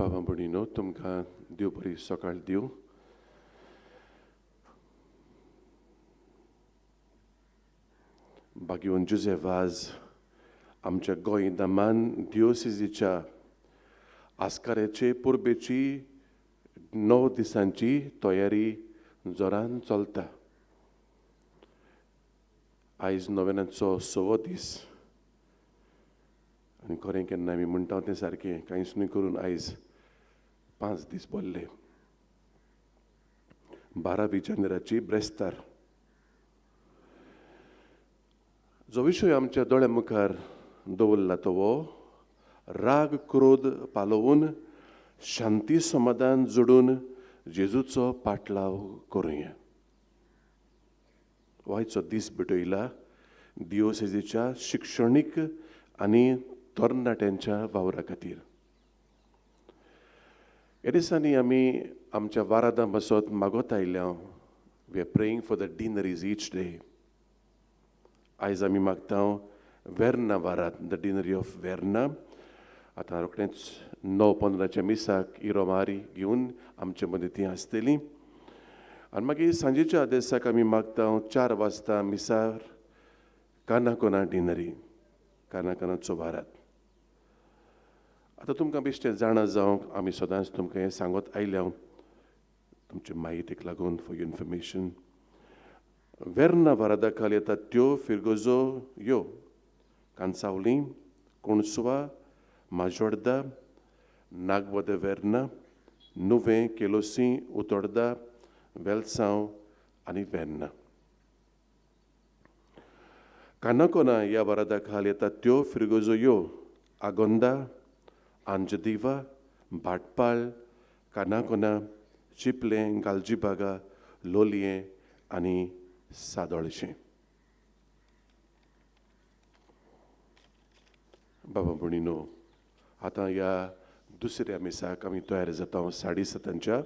बाबा भयणीनो, तुमकां देव बरी सकाळ दिवं. बागेवन जुझे वाज आमच्या गोंय दमान दियोसिजीच्या आस्काराचे परबेची 9 दिसांची तयारी जोरान चलता. आयज नोवेनाचो 6वो दीस आनी खरें केन्ना आमी म्हणटा तें सारकें कांयच न्हय करून आयज 5 दीस भरले. 12 जानेराची ब्रेस्तार जो विशय आमच्या दोळ्या मुखार दवरला तो हो राग क्रोध पालोवन शांती समाधान जोडून जेजूचो पाटलाव करुया. आयचो दीस भेटयला दियोसेजीच्या शिक्षणीक आनी तरणाट्यांच्या वावरा खातीर. ह्या दिसांनी आमी आमच्या वारादां बसत मागत आयल्या. We are praying for the deaneries each day. आयज आमी मागता Verna वारात, the deanery of Verna. आतां रोखडेंच 9:15 मिसाक इरोमारी घेवन आमचे मदीं ती आसतली. आनी मागीर सांजेच्या आदेसाक आमी मागता 4 वाजता मिसार कानाकोना डिनरी, कानाकोनाचो वारात. आतां तुमकां बेश्टें जाणा जावंक आमी सदांच तुमकां हें सांगत आयल्या, तुमचे म्हायतीक लागून, फॉर your information. Verna वारादा खाल येतात त्यो फिरगोजो यो कांसावली, कोणसुवा, माजोर्दा, नागवद वेर्ना, नुवें, केलोसी, उतोर्दा, वेलसांव आनी वेर्ना. कानाकोना ह्या वारादा खाल येतात त्यो फिरगोजो यो आगोंदा, आंजदिवा, भाटपाळ, कानाकोना, चिपलें, गालजीबागा, लोलयें आनी सादोळशें. बाबा भयणीनो, आतां ह्या दुसऱ्या मिसाक आमी तयार जाता 7:30.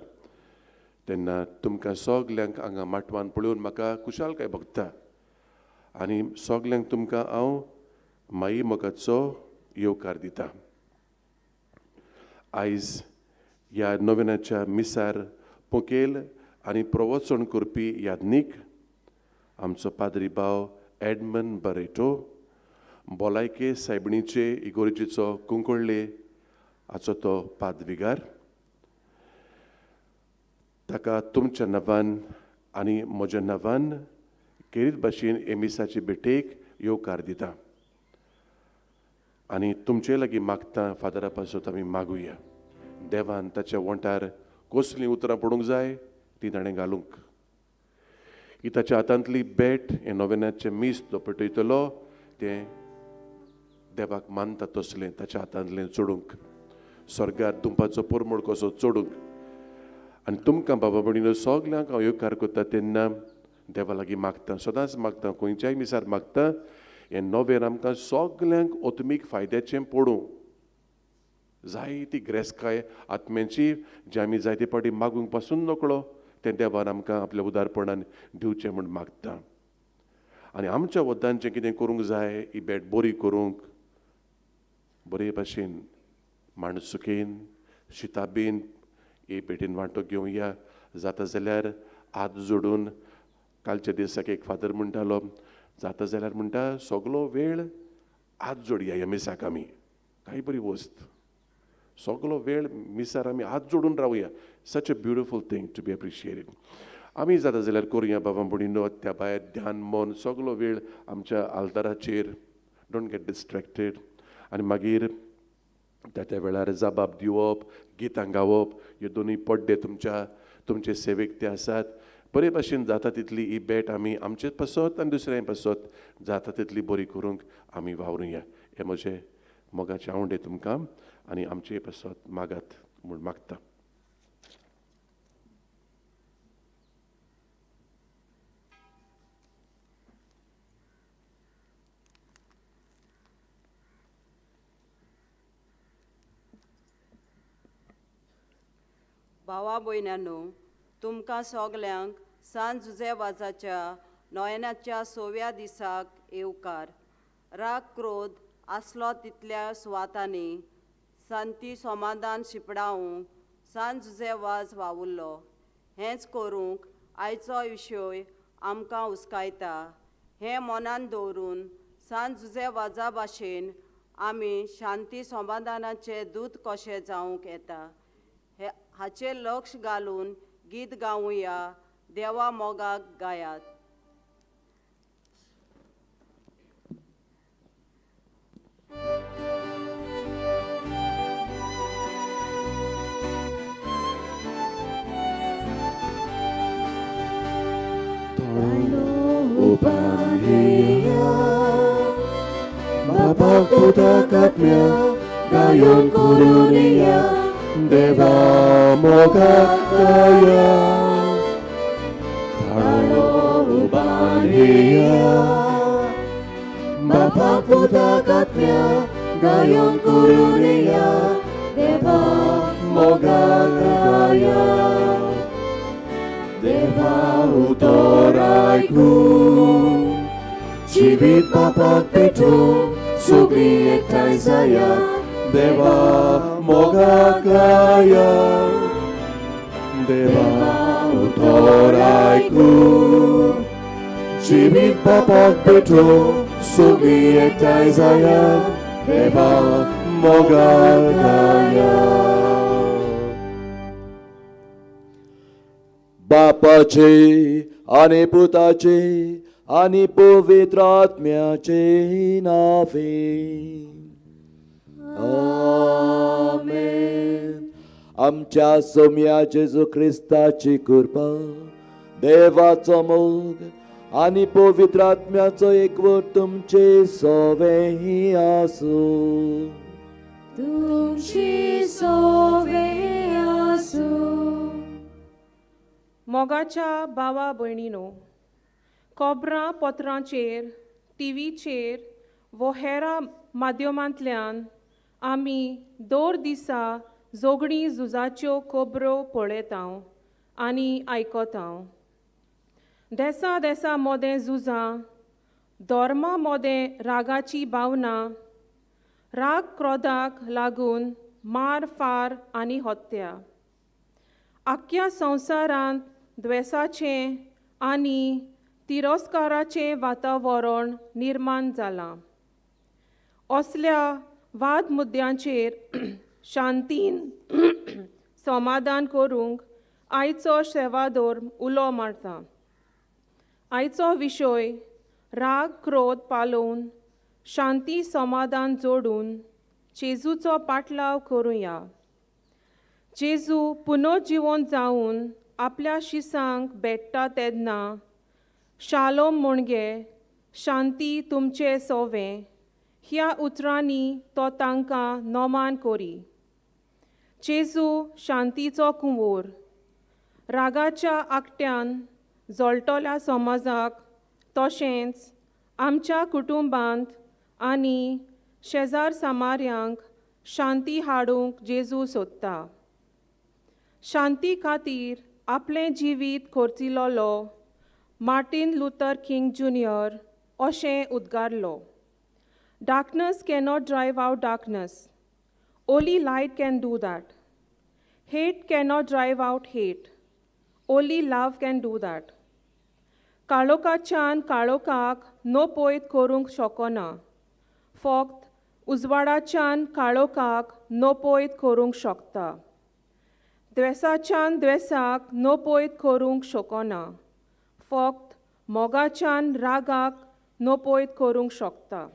तेन्ना तुमकां सगल्यांक हांगा माटवान पळोवन म्हाका खुशालकाय भोगता आनी सगल्यांक तुमकां हांव माई मोगाचो येवकार दिता. आयज ह्या नोवेनाच्या मिसार पोकेल आनी प्रवचन करपी याज्ञीक आमचो पाद्री भाव एडमन बरेटो, भलायके सायबणीचे इगोर्जेचो कुंकळ्ळे हाचो तो पादविगार. ताका तुमच्या नांवान आनी म्हज्या नांवान खेरीत भाशेन हे मिसाचे भेटेक येवकार दिता आनी तुमचे लागीं मागता फादरा पासत आमी मागुया. देवान ताच्या वोंठार कसलीं उतरां पडूंक जाय ती ताणें घालूंक. ही ताच्या हातांतली भेट हें नोवेनाचें मीस तो पेटयतलो तें देवाक मानता तसलें ताच्या हातांतलें चडूंक, स्वर्गार दुमपाचो परमळ कसो चडूंक. आनी तुमकां बाबा भयणीनो सगल्यांक हांव येवकार करता तेन्ना देवा लागीं मागता, सदांच मागता, खंयच्याय मिसार मागता हें नोवेन आमकां सगल्यांक आत्मीक फायद्याचें पडूं. जायती ग्रेसकाय आत्म्यांची जी आमी जायते फावटी मागूंक पासून नकळो तें देवान आमकां आपल्या उदारपणान दिवचें म्हूण मागता. आनी आमच्या वद्दांचें कितें करूंक जाय, ही भेट बरी करूंक बरे भाशेन माणसुकेन शिताबेन ही भेटीन वांटो घेवया. जाता जाल्यार हात जोडून कालच्या दिसाक एक फादर म्हणटालो, जाता जाल्यार म्हणटा सगलो वेळ हात जोडया ह्या मिसाक आमी, कांय बरी वस्त, सगलो वेळ मिसार आमी हात जोडून रावया. Such a beautiful thing to be appreciated. आमी जाता जाल्यार करुया बाबा भयणीनो, त्या भायर ध्यान मन सगलो वेळ आमच्या आल्ताराचेर, don't get distracted. आनी मागीर त्या त्या वेळार जबाब दिवप, गितां गावप, ह्यो दोनूय पड्डे तुमचे सेवेक ते आसात. बरे भाशेन जाता तितली ही भेट आमी आमचेच पासत आनी दुसऱ्यां पासत जाता तितली बरी करूंक आमी वावरुया. हे म्हजे मोगाचे आवडे तुमकां आनी आमचे पासत मागात म्हूण मागता. भावा भयणांनो, तुमकां सगल्यांक सांज जुझे वाजाच्या नोयनाच्या 6व्या दिसाक येवकार. राग क्रोध आसलो तितल्या सुवातांनी शांती समाधान शिंपडावंक सांत जुझे वाज वावुरलो. हेंच करूंक आयचो विशय आमकां उस्कायता. हें मनान दवरून सांत जुझे वाजा भाशेन आमी शांती समाधानाचे दूत कशें जावंक येता हे हाचेर लक्ष घालून गीत गावुया. देवा मोगाक गायात. Bapak putakatnya gayon kurunia Deva moga kaya Tarlo ubania Bapak putakatnya gayon kurunia Deva moga kaya Deva utoraiku Jivit bapak betu Sugli ektai saya Deva moga kaya Deva utoraiku Jivit bapak betu Sugli ektai saya Deva moga kaya. बापाचे आनी पुताचे आनी पवित्र आत्म्याचे नावे आमेन. आमच्या सोम्या जेजू क्रिस्ताची कृपा, देवाचो मोग आनी पवित्र आत्म्याचो एकवट तुमचे सवें आसूं. तुमची सोवे आसूं. मोगाच्या भावा भयणीनो, खबरां पत्रांचेर, टिवीचेर वो हेरा माध्यमांतल्यान आमी दर दिसा झगडीं झुजाच्यो खबरो पळयता आनी आयकता. देसा देसा मोदें झुजां, धर्मा मोदें रागाची भावना, राग क्रोधाक लागून मार फार आनी हत्या, आख्ख्या संवसारांत द्वेसाचें आनी तिरस्काराचें वातावरण निर्माण जालां. असल्या वाद मुद्द्यांचेर शांतीन समाधान करूंक आयचो सेवादोर उलो मारता. आयचो विशय राग क्रोध पालोवन शांती समाधान जोडून जेजूचो पाटलाव करुया. जेजू पुनर्जिवन जावन आपल्या शिसांक भेट्टा तेन्ना शालोम म्हणगे शांती तुमचे सोवें ह्या उतरांनी तो तांकां नोमान करी. जेजू शांतीचो कुंवोर रागाच्या आकट्यान जळटल्या समाजाक तशेंच आमच्या कुटुंबांत आनी शेजार सामार्यांक शांती हाडूंक जेजू सोदता. शांती खातीर आपलें जिवीत खर्चिलोलो मार्टीन लुथर किंग ज्युनियर अशें उद्गारलो, darkness cannot drive out darkness, only light can do that. Hate cannot drive out hate, only love can do that. काळोखाच्यान काळोखाक नपयत करूंक शकना, फक्त उजवाडाच्यान काळोखाक नपयत करूंक शकता. द्वेसाच्यान द्वेसाक नपयत करूंक शकना, फक्त मोगाच्यान रागाक नपयत करूंक शकता.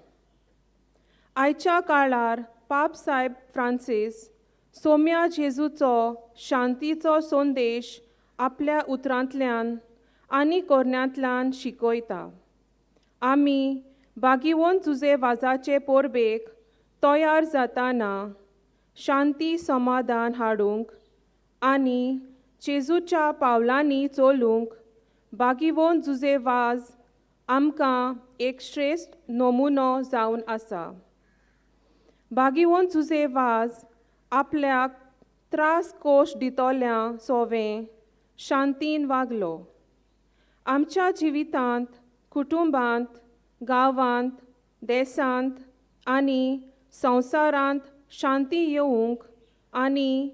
आयच्या काळार पाप साहेब फ्रांसीस सोम्या जेजूचो शांतीचो संदेश आपल्या उतरांतल्यान आनी कोरण्यांतल्यान शिकयता. आमी बागिवोन जुजे वाजाचे पोरबेक तयार जाताना शांती समाधान हाडूंक आनी जेजूच्या पावलांनी चलूंक बागिवोन जुजे वाज आमकां एक श्रेश्ठ नमुनो जावन आसा. बागिवोन जुजे वाज आपल्याक त्रास कोश दितल्या सोवें शांतीन वागलो. आमच्या जिवितांत, कुटुंबांत, गांवांत, देशांत आनी संवसारांत शांती येवंक आनी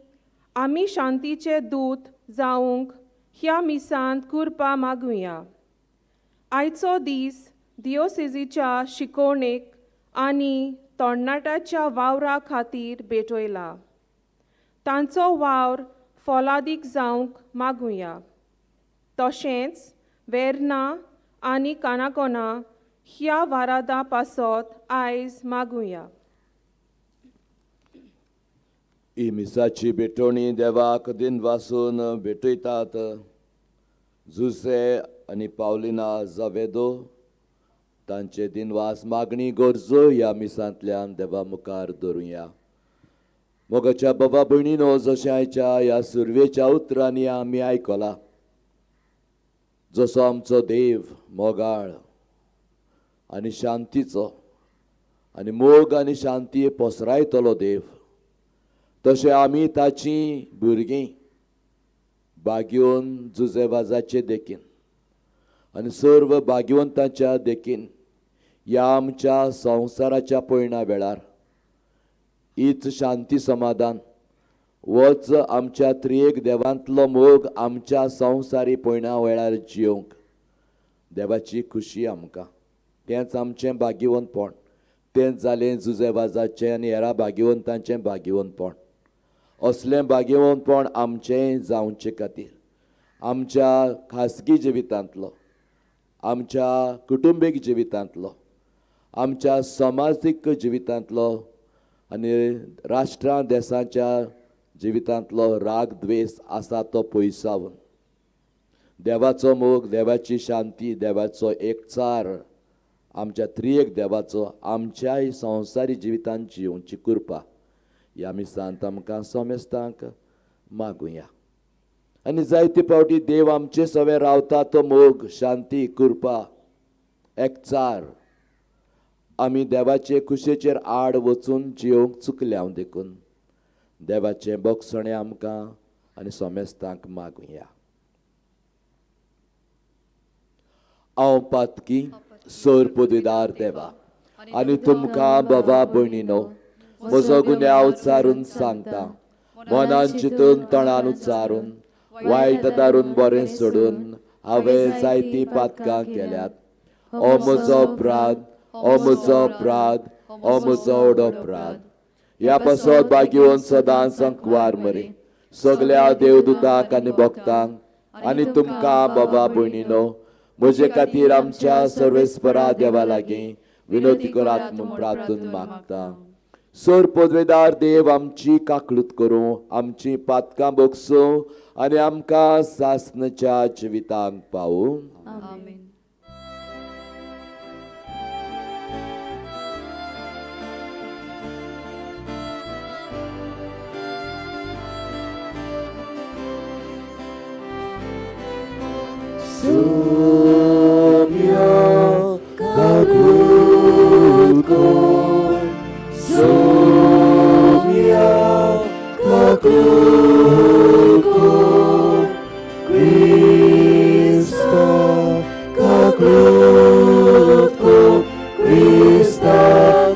आमी शांतीचे दूत जावंक ह्या मिसांत कृपा मागुया. आयचो दीस दियोसेजीच्या शिकोवणेक आनी तरणाट्याच्या वावरा खातीर भेटयला. तांचो वावर फोलादीक जावंक मागुया. तशेंच वेर्ना आनी कानाकोना ह्या वारादां पासत आयज मागुया. ही मिसाची भेटवणी देवाक दिनवासून भेटयतात जुसे आनी पावलिना जावेदो तांचे दिनवास मागणी गरजो ह्या मिसांतल्यान देवा मुखार दवरुया. मोगाच्या बाबा भयणीनो, जशें आयच्या ह्या सुरवेच्या उतरांनी आमी आयकलां, जसो आमचो देव मोगाळ आनी शांतीचो आनी मोग आनी शांती पसरायतलो देव, तशें आमी ताची भुरगीं भाग्योवन जुजेवाजाचे देखीन आनी सर्व भाग्यवंताच्या देखीन ह्या आमच्या संवसाराच्या पयणा वेळार हीच शांती समाधान वच आमच्या त्रियेक देवांतलो मोग आमच्या संवसारी पयणा वेळार जियोवंक देवाची खुशी आमकां. तेंच आमचें भाग्यवंतपण, तेंच जालें जुजेवाजाचें आनी हेरा भाग्यवंतांचें भाग्यवंतपण. असलें भाग्यवंतपण आमचें जावचे खातीर आमच्या खासगी जिवितांतलो, आमच्या कुटुंबीक जिवितांतलो, आमच्या समाजीक जिवितांतलो आनी राष्ट्रां देसांच्या जिवितांतलो राग द्वेस आसा तो पयसावन देवाचो मोग, देवाची शांती, देवाचो एकचार आमच्या त्रियेक देवाचो आमच्याय संवसारी जिवितांत जियोवची कृपा ह्या मिसांत आमकां समेस्तांक मागुया. आनी जायते फावटी देव आमचे सवे रावता तो मोग, शांती, कृपा, एकचार आमी देवाचे खुशेचेर आड वचून जियोवंक चुकल्या देखून देवाचें बोगसणें आमकां आनी समेस्तांक मागुया. हांव पातकी सर पदवीदार देवा आनी तुमकां बाबा भयणीनो म्हजो गुन्यांव उच्चारून सांगता, मनान चिंतून तोंडान उच्चारून वायट दारून बरें सोडून हांवें जायतीं पातकां केल्यात. ओ म्हजो अपराध, ओ म्हजो अपराध, ओ म्हजो व्हड अपराध. ह्या पासत भाग्यवंत सदांच संकवार मरे सगल्या देवदूतांक आनी भक्तांक आनी तुमकां बाबा भयणीनो म्हजे खातीर आमच्या सर्वेस्परा देवा लागीं विनोती करात म्हूण प्रार्थून मागता. सर पदवेदार देव आमची काकलूत करूं, आमची पातकां बोगसूं आनी आमकां सासनाच्या जिवितांक पावूं. आमेन. Soumya kaklutko, Soumya kaklutko, Krista kaklutko, Krista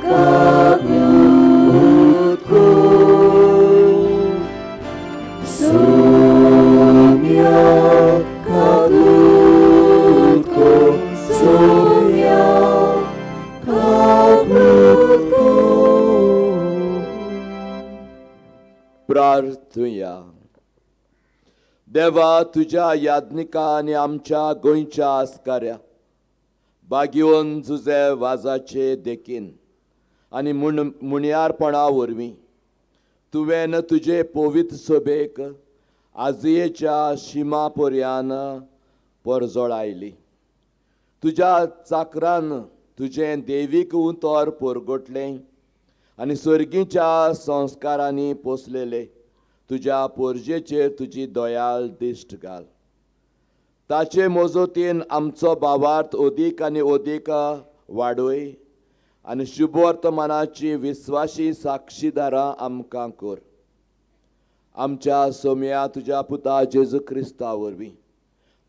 kaklutko. Soumya kaklutko, Soumya kaklutko. प्रार्थुया. देवा, तुज्या याज्ञिका आनी आमच्या गोंयच्या आस्काऱ्या बागयोवन जुजे वाजाचे देखीन आनी मुणयारपणा वरवीं तुवें तुजे पवित्र सभेक आजयेच्या शिमा पर्यान परजळायली. तुज्या चाकरान तुजें देवीक उतर परगटलें आनी सर्गीच्या संस्कारांनी पोसलेले तुज्या पोरजेचेर तुजी दयाल दिश्ट घाल. ताचे मजतीन आमचो भावार्थ अदीक आनी अदीक वाडय आनी शुभवर्तमानाची विस्वाशी साक्षीदारां आमकां कर. आमच्या सोम्या तुज्या पुता जेजू क्रिस्ता वरवीं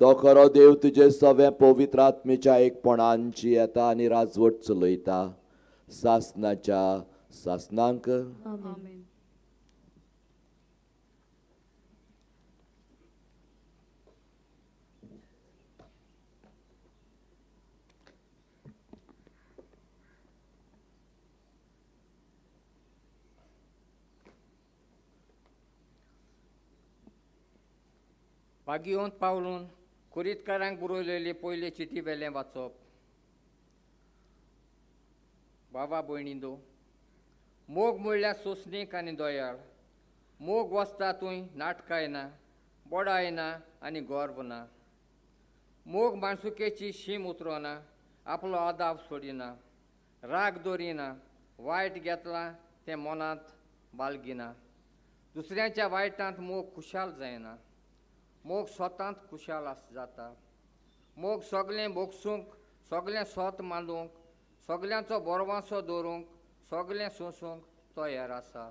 तो खरो देव तुजे सवें पवित्र आत्मेच्या एकपणांची येता आनी राजवट चलयता सासनाच्या सासनांक. आमेन. भाग्यवंत पावलून कुरीतकारांक बरयलेली पयले चिटी वेलें वाचप. बाबा भयणींदो, मोग म्हणल्यार सोंसणीक आनी दयाळ. मोग वसता थंय नाटकां येना, बोडा येना आनी गर्व ना. मोग माणसुकेची शीम उतरना, आपलो आदाब सोडिना, राग दवरिना, वायट घेतलां तें मनांत बाळगिना, दुसऱ्यांच्या वायटांत मोग खुशाल जायना. मोग स्वतांत खुशाल आस जाता. मोग सगळें भोगसूंक, सगळें सोत मांडूंक, सगळ्यांचो बरवासो दवरूंक, सगळें सोंसूंक तयार आसा.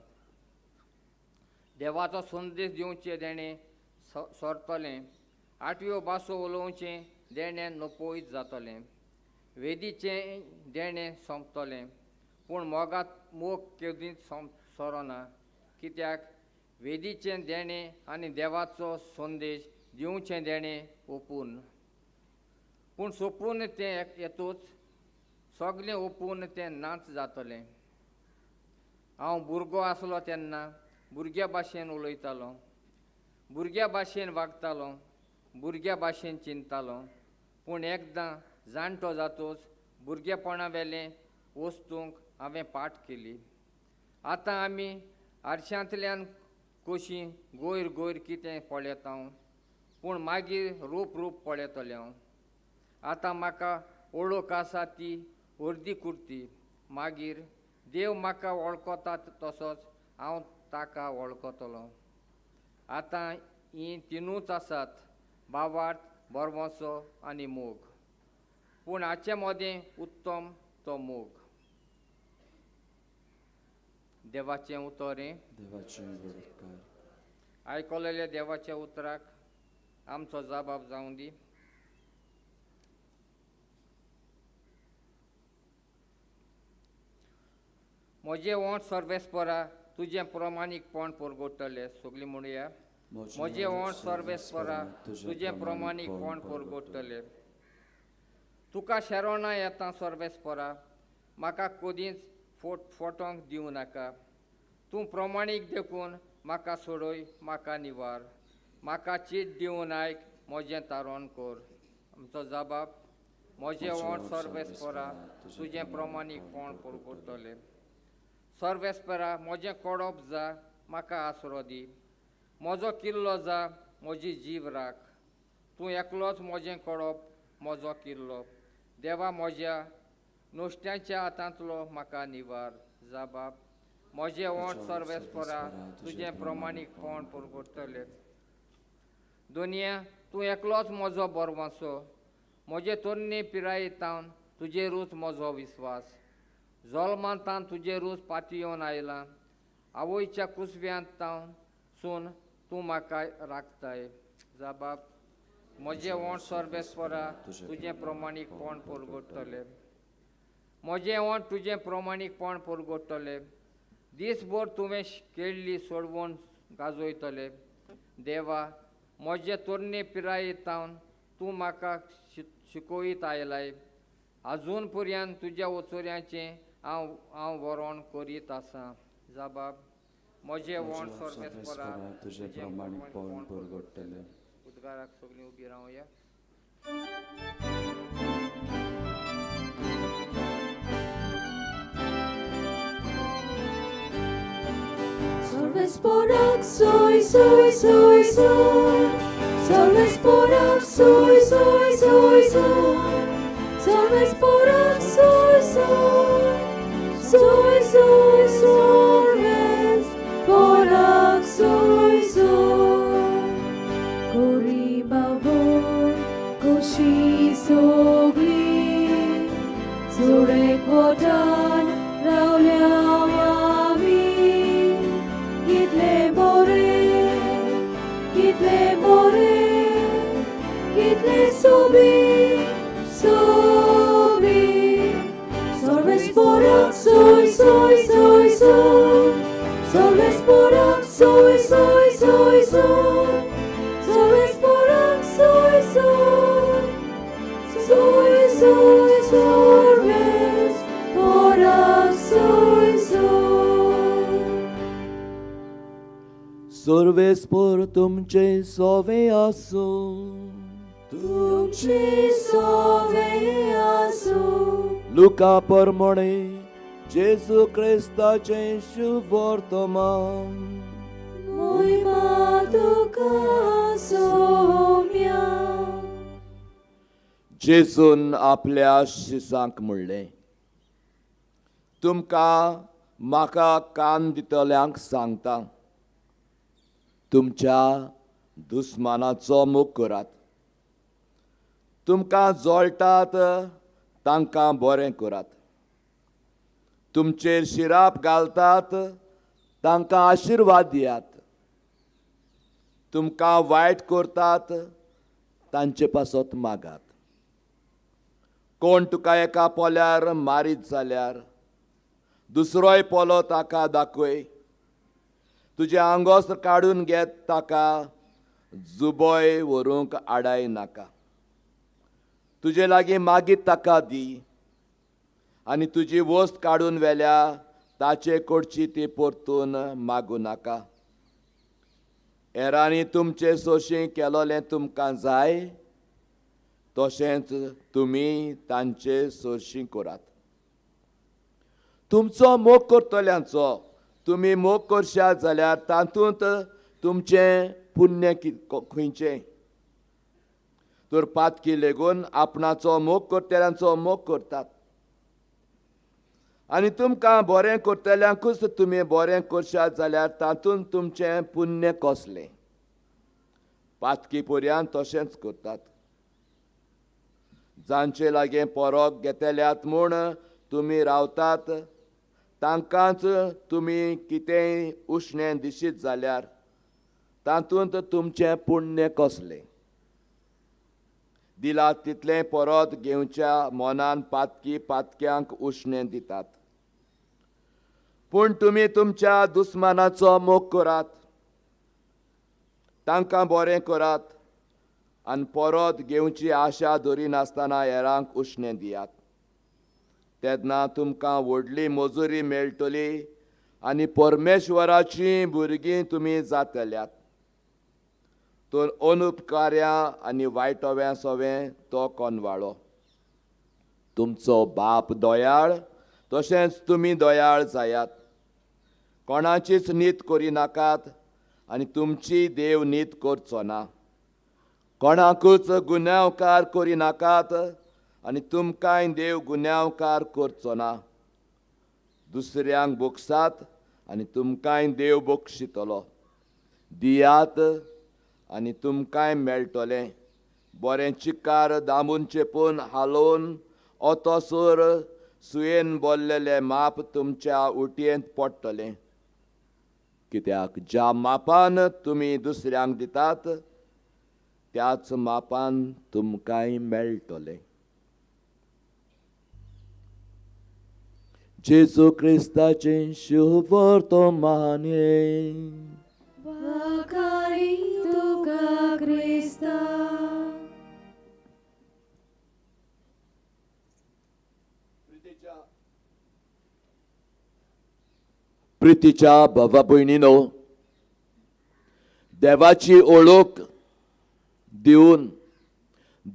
देवाचो संदेश दिवचें देणें सरतलें, आठव्यो भासो उलोवचें देणें नपोयत जातलें, वेदीचें देणें सोंपतलें, पूण मोगात मोग केदींच सरना. कित्याक वेदीचें देणें आनी देवाचो संदेश दिवचें देणें ओपून, पूण सोंपून तें येतूच सगळें ओपून तें नाच जातलें. हांव भुरगो आसलो तेन्ना भुरग्या भाशेन उलयतालो, भुरग्या भाशेन वागतालो, भुरग्या भाशेन चिंततालो, पूण एकदां जाणटो जातूच भुरगेपणा वेलें वस्तूंक हांवें पाठ केली. आतां आमी आरशांतल्यान कशी गोयर गोयर कितें पळयता, पूण मागीर रूप रूप पळयतलें हांव. आतां म्हाका ओळख आसा ती अर्दी कुर्ती, मागीर देव म्हाका वळखता तसोच हांव ताका वळखतलो. आतां हीं तिनूच आसात, बावार्थ, बरवंसो आनी मोग, पूण हाचे मदें उत्तम तो मोग. देवाचें उतर हें. देवाचें उपकार. आयकलेल्या देवाच्या उतराक आमचो जबाब जावं दी. म्हजें ओंठ सर्वेस्परा तुजें प्रमाणीकपण परगटतलें. सगळीं म्हणया, म्हजें ओंठ सर्वेस्परा तुजें प्रमाणीकपण परगटतलें. तुका शेरोणां येता सर्वेस्परा, म्हाका कदींच फोटोंक दिवं नाका. तूं प्रमाणीक देखून म्हाका सोडय, म्हाका निवार, म्हाका चीट दिवन आयक, म्हजें तारण कर. आमचो जबाब, म्हजें ओंठ सर्वेस्परा तुजें प्रमाणीकपण परगटतलें. सर्वेस्परा म्हजें कोडप जा, म्हाका आसरो दी, म्हजो किल्लो जा, म्हजी जीव राख. तूं एकलोच म्हजें कोडप, म्हजो किल्लो. देवा म्हज्या नुस्त्यांच्या हातांतलो म्हाका निवार. जबाब, म्हजें ओंठ सर्वेस्परा तुजें प्रमाणीकपण परगटतलें. दुनिया तूं एकलोच म्हजो बरवासो, म्हजे तरणे पिरायेतावन तुजेरूच म्हजो विस्वास. जल्मांतान तुजेरूच पातयेवन आयलां, आवयच्या कुसव्यांत तावन सून तूं म्हाका राखताय. जबाब, म्हजें ओंठ सर्वेस्परा तुजें प्रमाणीकपण परगटतलें. म्हजें ओंठ तुजें प्रमाणीकपण परगटतलें. दीसभर तुवें केल्ली सोडवण गाजयतले. देवा म्हजे तरणे पिरायेतावन तूं म्हाका शिकयत आयलाय, आजून पर्यंत तुज्या ओचोऱ्याचें हांव वरण करीत आसां. जबाब, म्हजें ओंठ सर्वेस्परा तुजें प्रमाणीकपण परगटतलें. उद्गाराक सगळीं उबी रावया. Solvesporak soy soy soy soy, Solvesporak soy soy soy soy, Solvesporak soy soy soy soy, Solvesporak soy soy. Kori baboy koshi sogli, Zurek votan raulya ami. Kitle more, kitle more, kitle sobi, sobi. Solvesporak soy soy. सर्वेस्पोर तुमचे सोवे आसूं. तुमचे सोवे आसूं. लुका परमणे जेजू क्रिस्ताचें शुभवर्तमान. मोहिमा तुका सोम्या. जेजून आपल्या शिसांक म्हणलें, तुमकां म्हाका कान दितल्यांक सांगता, तुमच्या दुस्मानाचो मोग करात, तुमकां जळटात तांकां बरें करात, तुमचेर शिराप घालतात तांकां आशिर्वाद दियात, तुमकां वायट करतात तांचे पासत मागात. कोण तुका एका पोल्यार मारीत जाल्यार दुसरोय पोलो ताका दाखय, तुजें आंगोस्त्र काडून घेत ताका जुबोय व्हरूंक आडाय नाका. तुजे लागीं मागीर ताका दी आनी तुजी वस्त काडून व्हेल्या ताचे कडची ती परतून मागूं नाका. हेरांनी तुमचे सोशी केलोलें तुमकां जाय तशेंच तुमी तांचे सोशी करात. तुमचो मोग करतल्यांचो तुमी मोग करशात जाल्यार तातूंत तुमचें पुण्य खंयचें? तर पातकी लेगून आपणाचो मोग करतल्यांचो मोग करतात. आनी तुमकां बरें करतल्यांकूच तुमी बरें करशात जाल्यार तातूंत तुमचें पुण्य कसलें? पातकी पर्यान तशेंच करतात. जांचे लागीं पोरोक घेतल्यात म्हूण तुमी रावतात तांकांच तुमी कितेंय उश्णें दिशीत जाल्यार तातूंत तुमचें पुण्य कसलें? दिला तितलें परत घेवच्या मनान पातकी पातक्यांक उश्णें दितात. पूण तुमी तुमच्या दुस्मानाचो मोग करात, तांकां बरें करात आनी परत घेवची आशा धरिनासतना हेरांक उश्णें दियात. तेन्ना तुमकां व्हडली मजुरी मेळटली आनी परमेश्वराचीं भुरगीं तुमी जातल्यात. तर अनुपकार्या आनी वायटव्या सोवें तो कोनवाळो. तुमचो बाप दयाळ तशेंच तुमी दयाळ जायात. कोणाचीच नीत करिनाकात आनी तुमची देव नीत करचो ना. कोणाकूच गुन्यांवकार करिनाकात आनी तुमकांय देव गुन्यांवकार करचो ना. दुसऱ्यांक बोगसात आनी तुमकांय देव बक्षितलो. दियात आनी तुमकांय मेळटलें. बरें चिकार दामून चेपून हालोवन ओतोसर सुयेन बोल्लेलें माप तुमच्या उटयेंत पडटलें. कित्याक ज्या मापान तुमी दुसऱ्यांक दितात त्याच मापान तुमकांय मेळटलें. जेजू क्रिस्ताचें शुभवर्तमान. वाखारी तुका क्रिस्ता. प्रितीच्या भावा भयणीनो, देवाची ओळख दिवन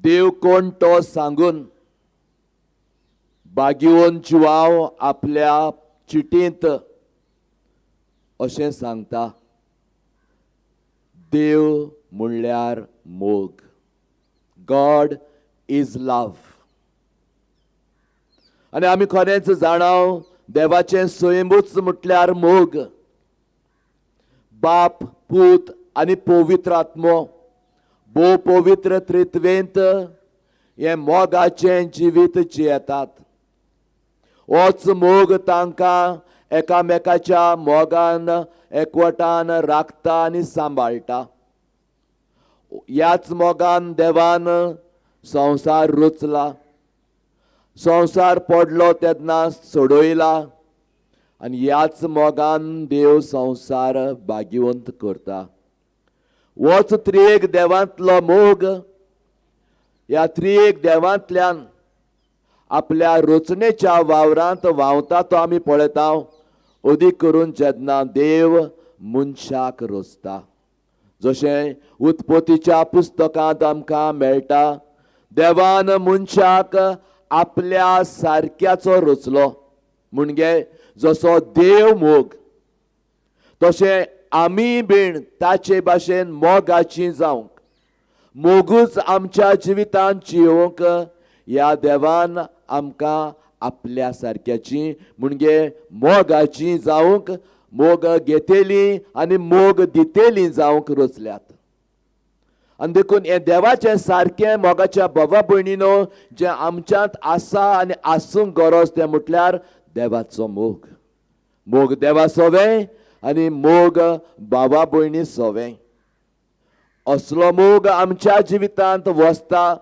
देव कोण तो सांगून बागिवन जुवाव आपल्या चिटींत अशें सांगता, देव म्हणल्यार मोग. गॉड is love. आनी आमी खरेंच जाणाव देवाचें स्वयंभूच म्हटल्यार मोग. बाप, पूत आनी पवित्र आत्मो भोव पवित्र त्रित्वेंत हें मोगाचें जिवीत जियेतात. होच मोग तांकां एकामेकाच्या मोगान एकवटान राखता आनी सांबाळटा. ह्याच मोगान देवान संवसार रचला. संवसार पडलो तेन्ना सोडयला आनी ह्याच मोगान देव संवसार भाग्यवंत करता. होच त्रिएक देवांतलो मोग. ह्या त्रिएक देवांतल्यान आपल्या रचनेच्या वावरांत व्हांवता तो आमी पळयता. अदीक करून जेन्ना देव मनशाक रचता. जशें उत्पत्तीच्या पुस्तकांत आमकां मेळटा, देवान मनशाक आपल्या सारक्याचो रचलो. म्हणजे जसो देव मोग तशें आमी बीण ताचे भाशेन मोगाची जावंक, मोगूच आमच्या जिवितांत जियोवंक ह्या देवान आमकां आपल्या सारक्याची म्हणजे मोगाची जावंक, मोग घेतली आनी मोग दितेली जावंक रचल्यात. आनी देखून हें देवाचें सारकें मोगाच्या बाबा भयणीनो जें आमच्यांत आसा आनी आसूंक गरज तें म्हटल्यार देवाचो मोग. मोग देवा सोवें आनी मोग बाबा भयणी सोवें. असलो मोग आमच्या जिवितांत वसता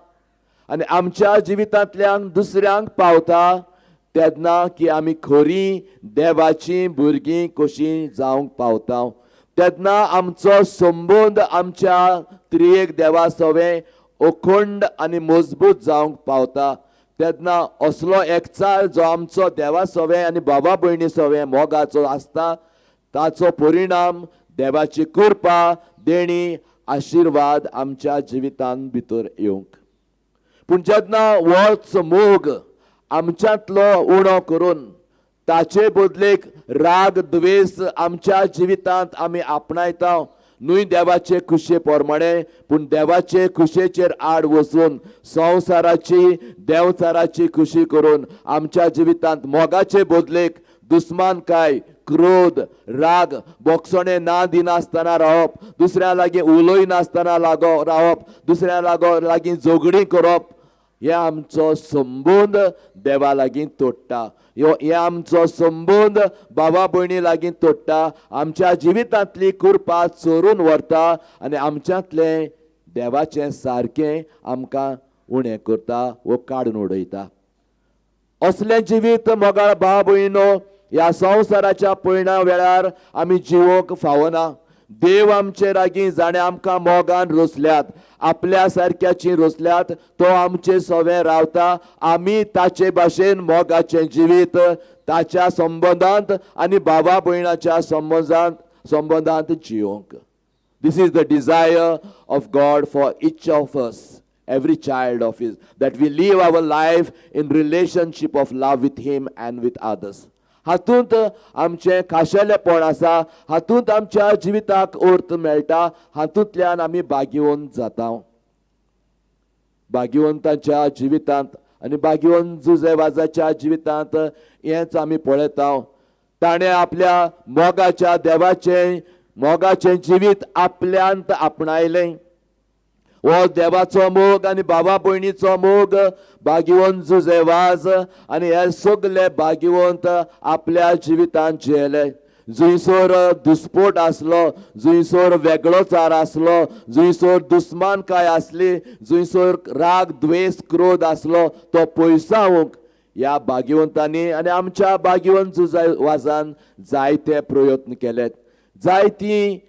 आनी आमच्या जिवितांतल्यान दुसऱ्यांक पावता तेन्ना की आमी खरी देवाची भुरगीं कशीं जावंक पावता. तेन्ना आमचो संबंद आमच्या त्रियेक देवा सवें अखंड आनी मजबूत जावंक पावता. तेन्ना असलो एकचार जो आमचो देवा सवें आनी बाबा भयणी सवें मोगाचो आसता ताचो परिणाम देवाची कृपा देणी आशिर्वाद आमच्या जिवितांत भितर येवंक. पूण जेन्ना होच मोग आमच्यांतलो उणो करून ताचे बदलेक राग द्वेस आमच्या जिवितांत आमी आपणायता, न्हय देवाचे खुशे प्रमाणे पूण देवाचे खुशेचेर आड वचून संवसाराची देवचाराची खुशी करून आमच्या जिवितांत मोगाचे बदलेक दुस्मानकाय, क्रोध, राग, बोगसणे ना दिनासतना रावप, दुसऱ्या लागीं उलयनासतना लागो रावप, दुसऱ्या लागो लागीं झगडीं करप, हे आमचो संबंद देवा लागीं तोडटा. हे आमचो संबंद बाबा भयणी लागीं तोडटा. आमच्या जिवितांतली कृपा चोरून व्हरता आनी आमच्यांतलें देवाचें सारकें आमकां उणें करता वो काडून उडयता. असलें जिवीत मोगाळ भाव भयणीनो ह्या संवसाराच्या पयणा वेळार आमी जिवोवंक फावना. देव आमचे लागीं जाणें आमकां मोगान रचल्यात, आपल्या सारक्याची रचल्यात, तो आमचे सवें रावता. आमी ताचे भाशेन मोगाचें जिवीत ताच्या संबंदांत आनी बाबा भयणाच्या संबंदांत जियोवंक. This is the desire of God for each of us, every child of His, that we live our life in relationship of love with Him and with others. हातूंत आमचें खाशेलेपण आसा, हातूंत आमच्या जिविताक अर्थ मेळटा, हातूंतल्यान आमी भाग्यवंत जाता. भाग्यवंताच्या जिवितांत आनी भाग्यवंत जुजेवाजाच्या जिवितांत हेंच आमी पळयता. ताणें आपल्या मोगाच्या देवाचें मोगाचें जिवीत आपल्यांत आपणायलें. हो देवाचो मोग आनी बाबा भयणीचो मोग भाग्यवंत जुजेवाज आनी हे सगले भाग्यवंत आपल्या जिवितांत जियेले. जुंयसर दुस्पोट आसलो, जुंयसर वेगळोचार आसलो, जुंयसर दुस्मानकाय आसली, जुंयसर राग द्वेस क्रोध आसलो, तो पयसावंक ह्या भाग्यवंतांनी आनी आमच्या भाग्यवंत जुजेवाजान जायते प्रयत्न केले. जायती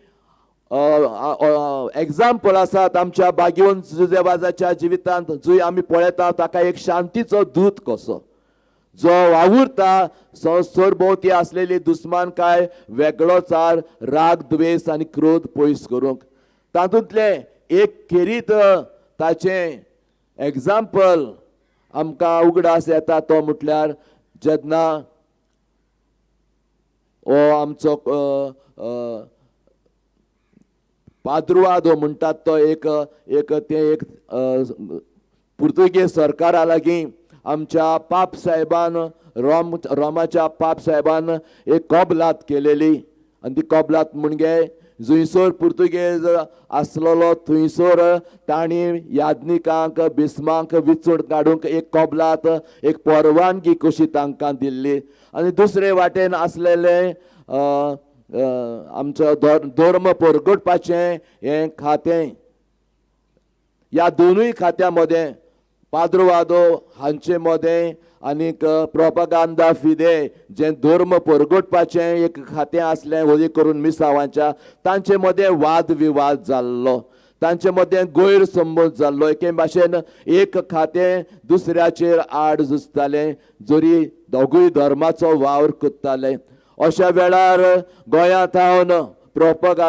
एग्जाम्पल आसात आमच्या भाग्यवंत जुजेवाजाच्या जिवितांत, जंय आमी पळयता ताका एक शांतीचो दूत कसो जो वावुरता सरभोंवती आसलेली दुस्मानकाय, वेगळोचार, राग द्वेस आनी क्रोध पयस करूंक. तातूंतलें एक खेरीत ताचें एग्जाम्पल आमकां उगडास येता तो म्हटल्यार जेन्ना हो आमचो पाद्रुवादो म्हणटात तो एक एक तें एक पुर्तुगेज सरकारा लागीं आमच्या पाप साहेबान रोमाच्या पाप साहेबान एक कबलात केलेली. आनी ती कबलात म्हणजे जंयसर पुर्तुगेज आसलेलो थंयसर तांणी याज्ञिकांक बिस्मांक विचून काडूंक एक कबलात, एक परवानगी कशी तांकां दिल्ली. आनी दुसरे वाटेन आसलेले आमचो धर्म परगटपाचें हें खातें, ह्या दोनूय खात्या मदें पाद्रवादो हांचे मदें आनीक प्रोपगांदा फिदे जें धर्म परगटपाचें एक खातें आसलें व्हडी करून मिसावांच्या, तांचे मदें वाद विवाद जाल्लो, तांचे मदें गैरसंबंद जाल्लो. एके भाशेन एक खातें दुसऱ्याचेर आड झुजतालें, जरी दोगूय धर्माचो वावर करताले. अशा वेळार गोंयांत थावन प्रोपगा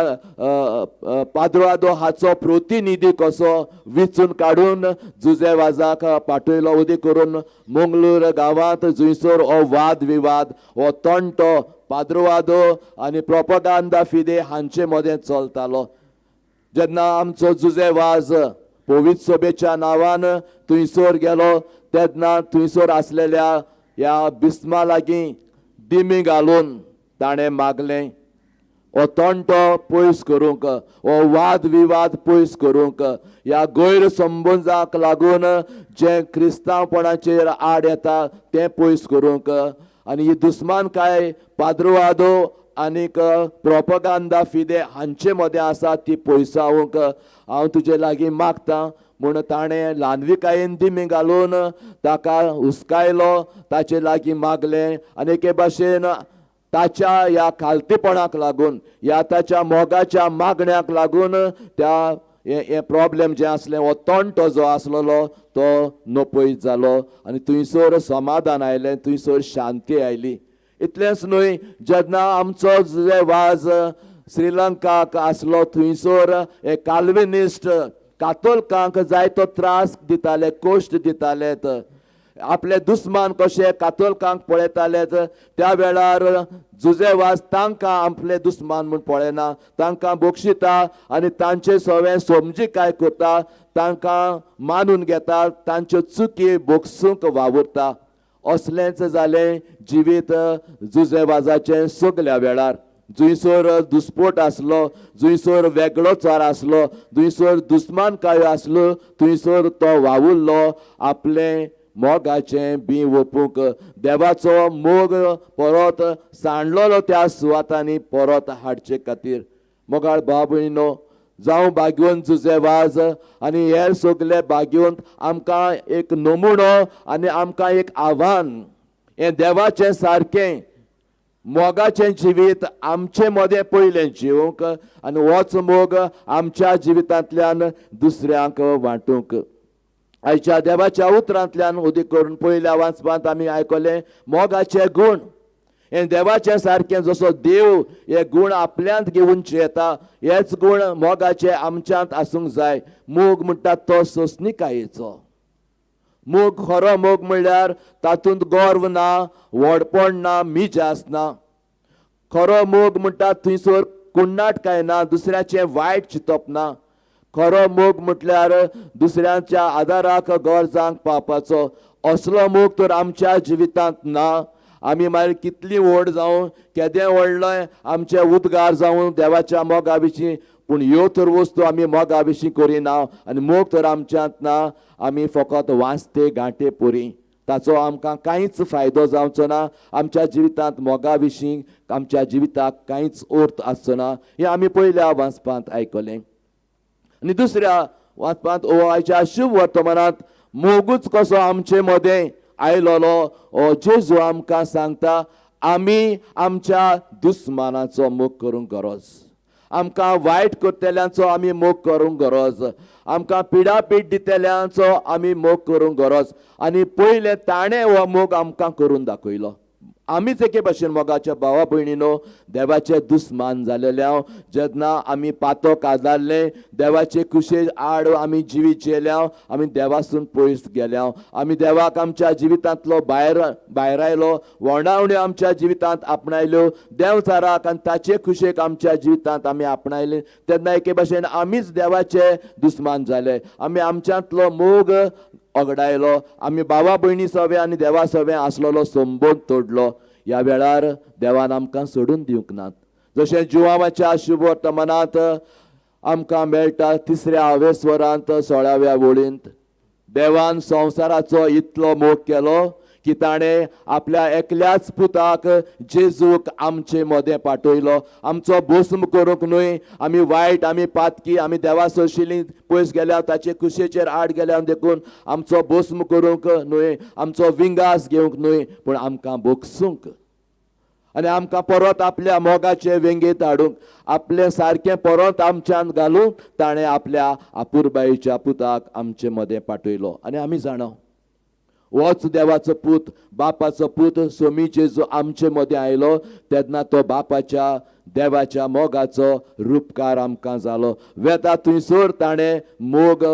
पाद्रोआदो हाचो प्रतिनिधी कसो विचून काडून जुजे वाजाक पाठयलो. उदी करून मंगळूर गांवांत जुंयसर हो वाद विवाद हो तंटो पाद्रोआदो आनी प्रोपगांदा फिदे हांचे मदें चलतालो. जेन्ना आमचो जुजे वाज पवित्र सभेच्या नांवान थंयसर गेलो तेन्ना थंयसर आसलेल्या ह्या बिस्मा लागीं दिमी घालून ताणें मागलें, हो तंटो पयस करूंक, हो वाद विवाद पयस करूंक, ह्या गैरसंबंदाक लागून जें क्रिस्तांवपणाचेर आड येता तें पयस करूंक आनी ही दुस्मानकाय पाद्रोआदो आनीक प्रोपगांदा फिदे हांचे मदें आसा ती पयसावंक हांव तुजे लागीं मागतां म्हूण ताणें ल्हानविकायेन दिमी घालून ताका हुस्कायलो, ताचे लागीं मागलें आनी एके भाशेन ताच्या ह्या खालतीपणाक लागून ह्या ताच्या मोगाच्या मागण्याक लागून त्या हें प्रॉब्लेम जें आसलें हो तंटो जो आसलेलो तो नपयत जालो आनी थंयसर समाधान आयलें, थंयसर शांती आयली. इतलेंच न्हय, जेन्ना आमचो जे वाज श्रीलंकाक आसलो थंयसर हे काल्विनिस्ट कातोलकांक जायतो त्रास दिताले, कश्ट दिताले, आपले दुस्मान कशे कातोलकांक पळयताले. त्या वेळार जुजे वाज तांकां आपले दुस्मान म्हूण पळयना, तांकां बक्षिता आनी तांचे सगळें समजिकाय करता, तांकां मानून घेता, तांच्यो चुकी बोगसूंक वावुरता. असलेंच जालें जिवीत जुजे वाजाचें सगल्या वेळार. जुंयसर दुस्पोट आसलो, जुंयसर वेगळोचार आसलो, जुंयसर दुस्मानकाय आसलो, थंयसर तो वावुरलो आपलें मोगाचें बी ओपूंक. देवाचो मोग परत सांडलेलो त्या सुवातांनी परत हाडचे खातीर. मोगाळ भाव भयणीनो, जावं भाग्योन जुजे वाज आनी हेर सगले भाग्योन आमकां एक नमुनो आनी आमकां एक आव्हान, हें देवाचें सारकें मोगाचें जिवीत आमचे मदें पयलें जिवंक आनी होच मोग आमच्या जिवितांतल्यान दुसऱ्यांक वांटूंक. आयच्या देवाच्या उतरांतल्यान उदीक करून पयल्या वाचपांत आमी आयकलें मोगाचे गूण. हें देवाचें सारकें जसो देव हे गूण आपल्यांत घेवन येता, हेच गूण मोगाचे आमच्यांत आसूंक जाय. मोग म्हणटात तो सोंसणिकायेचो मोग. खरो मोग म्हणल्यार तातूंत गर्व ना, व्हडपण ना, मिजास ना. खरो मोग म्हणटात थंयसर कुण्णाट काय ना, दुसऱ्याचें वायट चिंतप ना. खरो मोग म्हटल्यार दुसऱ्यांच्या आदाराक गरजांक पावपाचो. असलो मोग तर आमच्या जिवितांत ना. आमी मागीर कितली व्हड जावं, केदें व्हडलें आमचे उद्गार जावं देवाच्या मोगा विशीं, पूण ह्यो तर वस्तू आमी मोगा विशीं करिना आनी मोग तर आमच्यांत ना. आमी फकत वाचते गांठे पुरी, ताचो आमकां कांयच फायदो जावचो ना. आमच्या जिवितांत मोगा विशीं आमच्या जिविताक कांयच अर्थ आसचो ना. हें आमी पयल्या वाचपांत आयकलें. आनी दुसऱ्या वाचपांत ओ आयच्या शुभ वर्तमानांत मोगूच कसो आमचे मदें आयलोलो ओ जेजू आमकां सांगता, आमी आमच्या दुस्मानाचो मोग करूंक गरज, आमकां वायट करतल्यांचो आमी मोग करूंक गरज, आमकां पिडापीड दितल्यांचो आमी मोग करूंक गरज. आनी पयलें ताणें हो मोग आमकां करून दाखयलो. आमीच एके भाशेन मोगाच्या भावा भयणीनो देवाचे दुस्मान जालेले हांव. जेन्ना आमी पातक आदारले, देवाचे कुशे आड आमी जिवीत जेल्या, आमी देवासून पयस गेल्या, आमी देवाक आमच्या जिवितांतलो भायर भायरायलो, वणावण्यो आमच्या जिवितांत आपणायल्यो, देवचाराक आनी ताचे खुशेक आमच्या जिवितांत आमी आपणायले, तेन्ना एके भाशेन आमीच देवाचे दुस्मान जाले. आमी आमच्यांतलो मोग ओगडायलो, आमी भावा भयणी सवे आनी देवा सवे आसलेलो संबंद तोडलो. ह्या वेळार देवान आमकां सोडून दिवंक नात. जशें जुवावाच्या शुभ वर्तमानांत आमकां मेळटा तिसऱ्या आवेस्वरांत 16व्या वळींत, देवान संवसाराचो इतलो मोग केलो की ताणें आपल्या एकल्याच पुताक जेजूक आमचे मदें पाठयलो, आमचो भस्म करूंक न्हय. आमी वायट, आमी पातकी, आमी देवा सोशिल्लीं पयस गेल्या, ताचे कुशेचेर आड गेल्या, देखून आमचो भस्म करूंक न्हय, आमचो विंगास घेवंक न्हय, पूण आमकां भोगसूंक आनी आमकां परत आपल्या मोगाचे वेंगेत हाडूंक, आपलें सारकें परत आमच्यान घालूंक ताणें आपल्या आपुरबायेच्या पुताक आमचे मदें पाठयलो. आनी आमी जाणा होच देवाचो पूत, बापाचो पूत सोमी जेजू आमचे मदें आयलो तेन्ना तो बापाच्या देवाच्या मोगाचो रुपकार आमकां जालो. वेता थंयसर ताणें मोग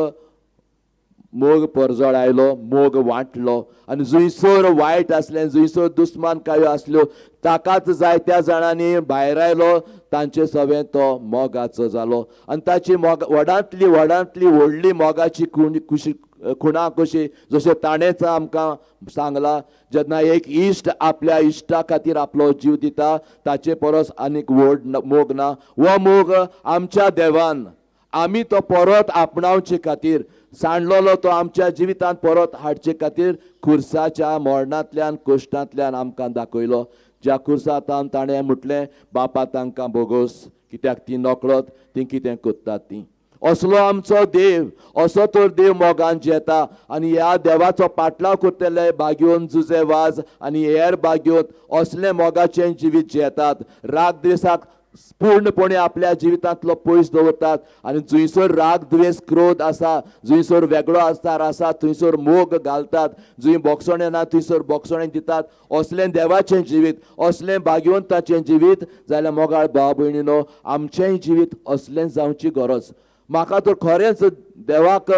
मोग परजळ आयलो, मोग वांटलो आनी जुंयसर वायट आसलें, जुंयसर दुस्मानकायो आसल्यो ताकाच जायत्या जाणांनी भायर आयलो, तांचे सवें तो मोगाचो जालो. आनी ताची मोग व्हडांतली व्हडांतली व्हडली मोगाची खुशी खुणा कशी जशें ताणेंच आमकां सांगलां, जेन्ना एक इश्ट आपल्या इश्टा खातीर आपलो जीव दिता ताचे परस आनीक व्हड मोग ना. हो मोग आमच्या देवान आमी तो परत आपणावचे खातीर सांडलेलो, तो आमच्या जिवितांत परत हाडचे खातीर खुर्साच्या मरणांतल्यान कश्टांतल्यान आमकां दाखयलो. ज्या खुर्सांत ताणें म्हटलें, बापा तांकां बोगोस, कित्याक ती नकळत ती कितें करतात ती. असलो आमचो देव, असो तर देव मोगान जेता. आनी ह्या देवाचो पाटलाव करतले बागयोन जुजे वाज आनी हेर बागयोन असले मोगाचें जिवीत जेतात, राग द्वेसाक पूर्णपणे आपल्या जिवितांतलो पयस दवरतात. आनी जंयसर राग द्वेस क्रोध आसा, जंयसर वेगळो आसार आसा थंयसर मोग घालतात, जंय बोगसणें ना थंयसर बोगसणें दितात. असलें देवाचें जिवीत, असलें भाग्यवंताचें जिवीत जाल्यार मोगाळ भाव भयणीनो आमचेंय जिवीत असलें जावची गरज. म्हाका तर खरेंच देवाक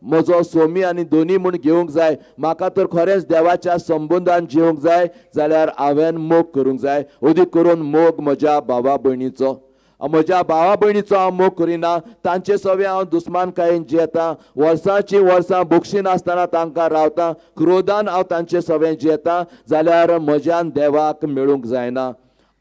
म्हजो सोमी आनी दोनी म्हूण घेवंक जाय, म्हाका तर खरेंच देवाच्या संबंदान जिवंक जाय जाल्यार हांवें मोग करूंक जाय. अदीक करून मोग म्हज्या भावा भयणीचो. म्हज्या भावा भयणीचो हांव मोग करिना, तांचे सवे हांव दुस्मानकायेन जियेता, वर्सांची वर्सां बोगशिनासतना तांकां रावता, क्रोधान हांव तांचे सवे जियेता जाल्यार म्हज्यान देवाक मेळूंक जायना.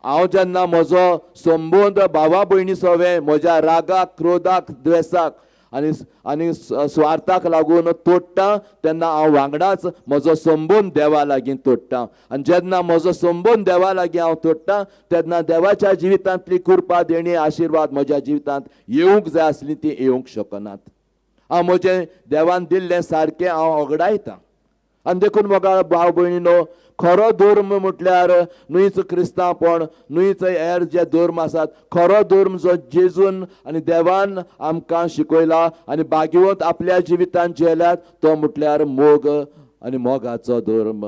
हांव जेन्ना म्हजो संबंद भावा भयणी सवे म्हज्या रागाक, क्रोधाक, द्वेसाक आनी आनी स्वार्थाक लागून तोडटा तेन्ना हांव वांगडाच म्हजो संबंद देवा लागीं तोडटा. आनी जेन्ना म्हजो संबंद देवा लागीं हांव तोडटा तेन्ना देवाच्या जिवितांतली कृपा, देणी, आशिर्वाद म्हज्या जिवितांत येवंक जाय आसली ती येवंक शकनात. हांव म्हजें देवान दिल्लें सारकें हांव ओगडायतां. आनी देखून मोगाळ भाव भयणीनो, खरो धर्म म्हटल्यार न्हूच क्रिस्तांवपण, न्हूच हेर जे धर्म आसात, खरो धर्म जो जेजून आनी देवान आमकां शिकयला आनी भाग्यवंत आपल्या जिवितांत जेल्यात तो म्हटल्यार मोग आनी मोगाचो धर्म.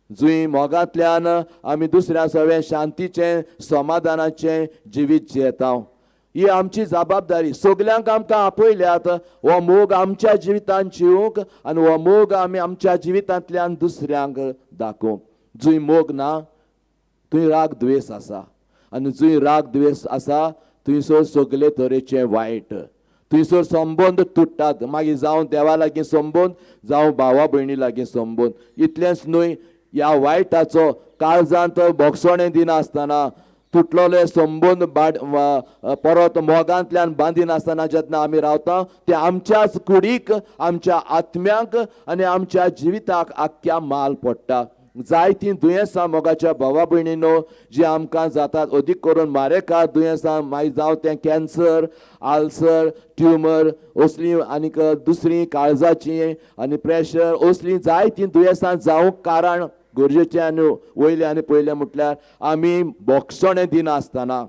जंय मोगांतल्यान आमी दुसऱ्या सवें शांतीचें, समाधानाचें जिवीत जियेता. ही आमची जबाबदारी. सगल्यांक आमकां आपयल्यात हो मोग आमच्या जिवितांत जिवंक आनी हो मोग आमी आमच्या जिवितांतल्यान दुसऱ्यांक दाखोवंक. जंय मोग ना थंय राग द्वेस आसा आनी जंय राग द्वेस आसा थंयसर सगले तरेचे वायट, थंयसर संबंद तुट्टात. मागीर जावं देवा लागीं संबंद, जावं भावा भयणी लागीं संबंद. इतलेंच न्हय, ह्या वायटाचो काळजांत बोगसणें दिनासतना तुटलोले संबंद परत मोगांतल्यान बांदिनासतना जेन्ना आमी रावता ते आमच्याच कुडीक, आमच्या आत्म्यांक आनी आमच्या जिविताक आख्ख्या माल पडटा. जायतीं दुयेंसां मोगाच्या भावा भयणीनो जी आमकां जातात, अदीक करून मारेकार दुयेंसां, मागीर जावं तें कॅन्सर, आल्सर, ट्युमर असलीं आनीक दुसरीं काळजाचीं आनी प्रेशर असलीं जायतीं दुयेंसां जावंक कारण गरजेचें आनी वयलें आनी पयलें म्हटल्यार आमी बोगसणें दिनासतना,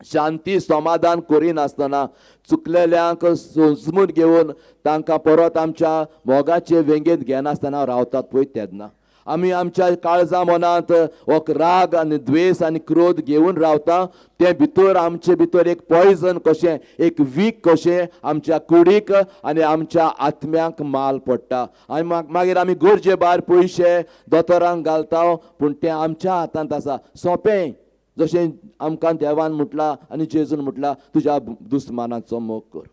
शांती समाधान करिनासतना, चुकलेल्यांक सोजमून घेवन तांकां परत आमच्या मोगाचे वेंगेंत घेनासतना रावतात पळय तेन्ना आमी आमच्या काळजा मनांत हो राग आनी द्वेस आनी क्रोध घेवन रावता. तें भितर आमचे भितर एक पॉयजन कशें, एक वीक कशें आमच्या कुडीक आनी आमच्या आत्म्यांक माल पडटा. आनी मागीर आमी गरजे भायर पयशे दोतोरांक घालता, पूण तें आमच्या हातांत आसा. सोंपें जशें आमकां देवान म्हटलां आनी जेजून म्हटलां, तुज्या दुस्मानाचो मोग कर,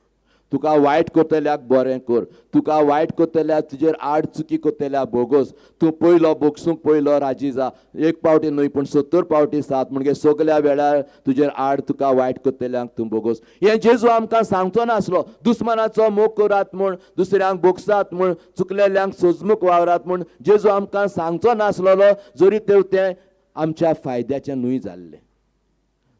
तुका वायट करतल्याक बरें कर, तुका वायट करतल्याक तुजेर आड चुकी करतल्याक भोगोस, तूं पयलो भोगसूंक पयलो राजी जा, एक पावटी न्हय पूण 70 पावटी 7, म्हणजे सगल्या वेळार तुजेर आड तुका वायट करतल्यांक तूं भोगोस. हें जेजू आमकां सांगचो नासलो दुस्मानाचो मोग करात म्हूण, दुसऱ्यांक भोगसात म्हूण, चुकलेल्यांक सोजमूक वावरात म्हूण जेजू आमकां सांगचो नासलेलो, जरी तें आमच्या फायद्याचें न्हय जाल्लें.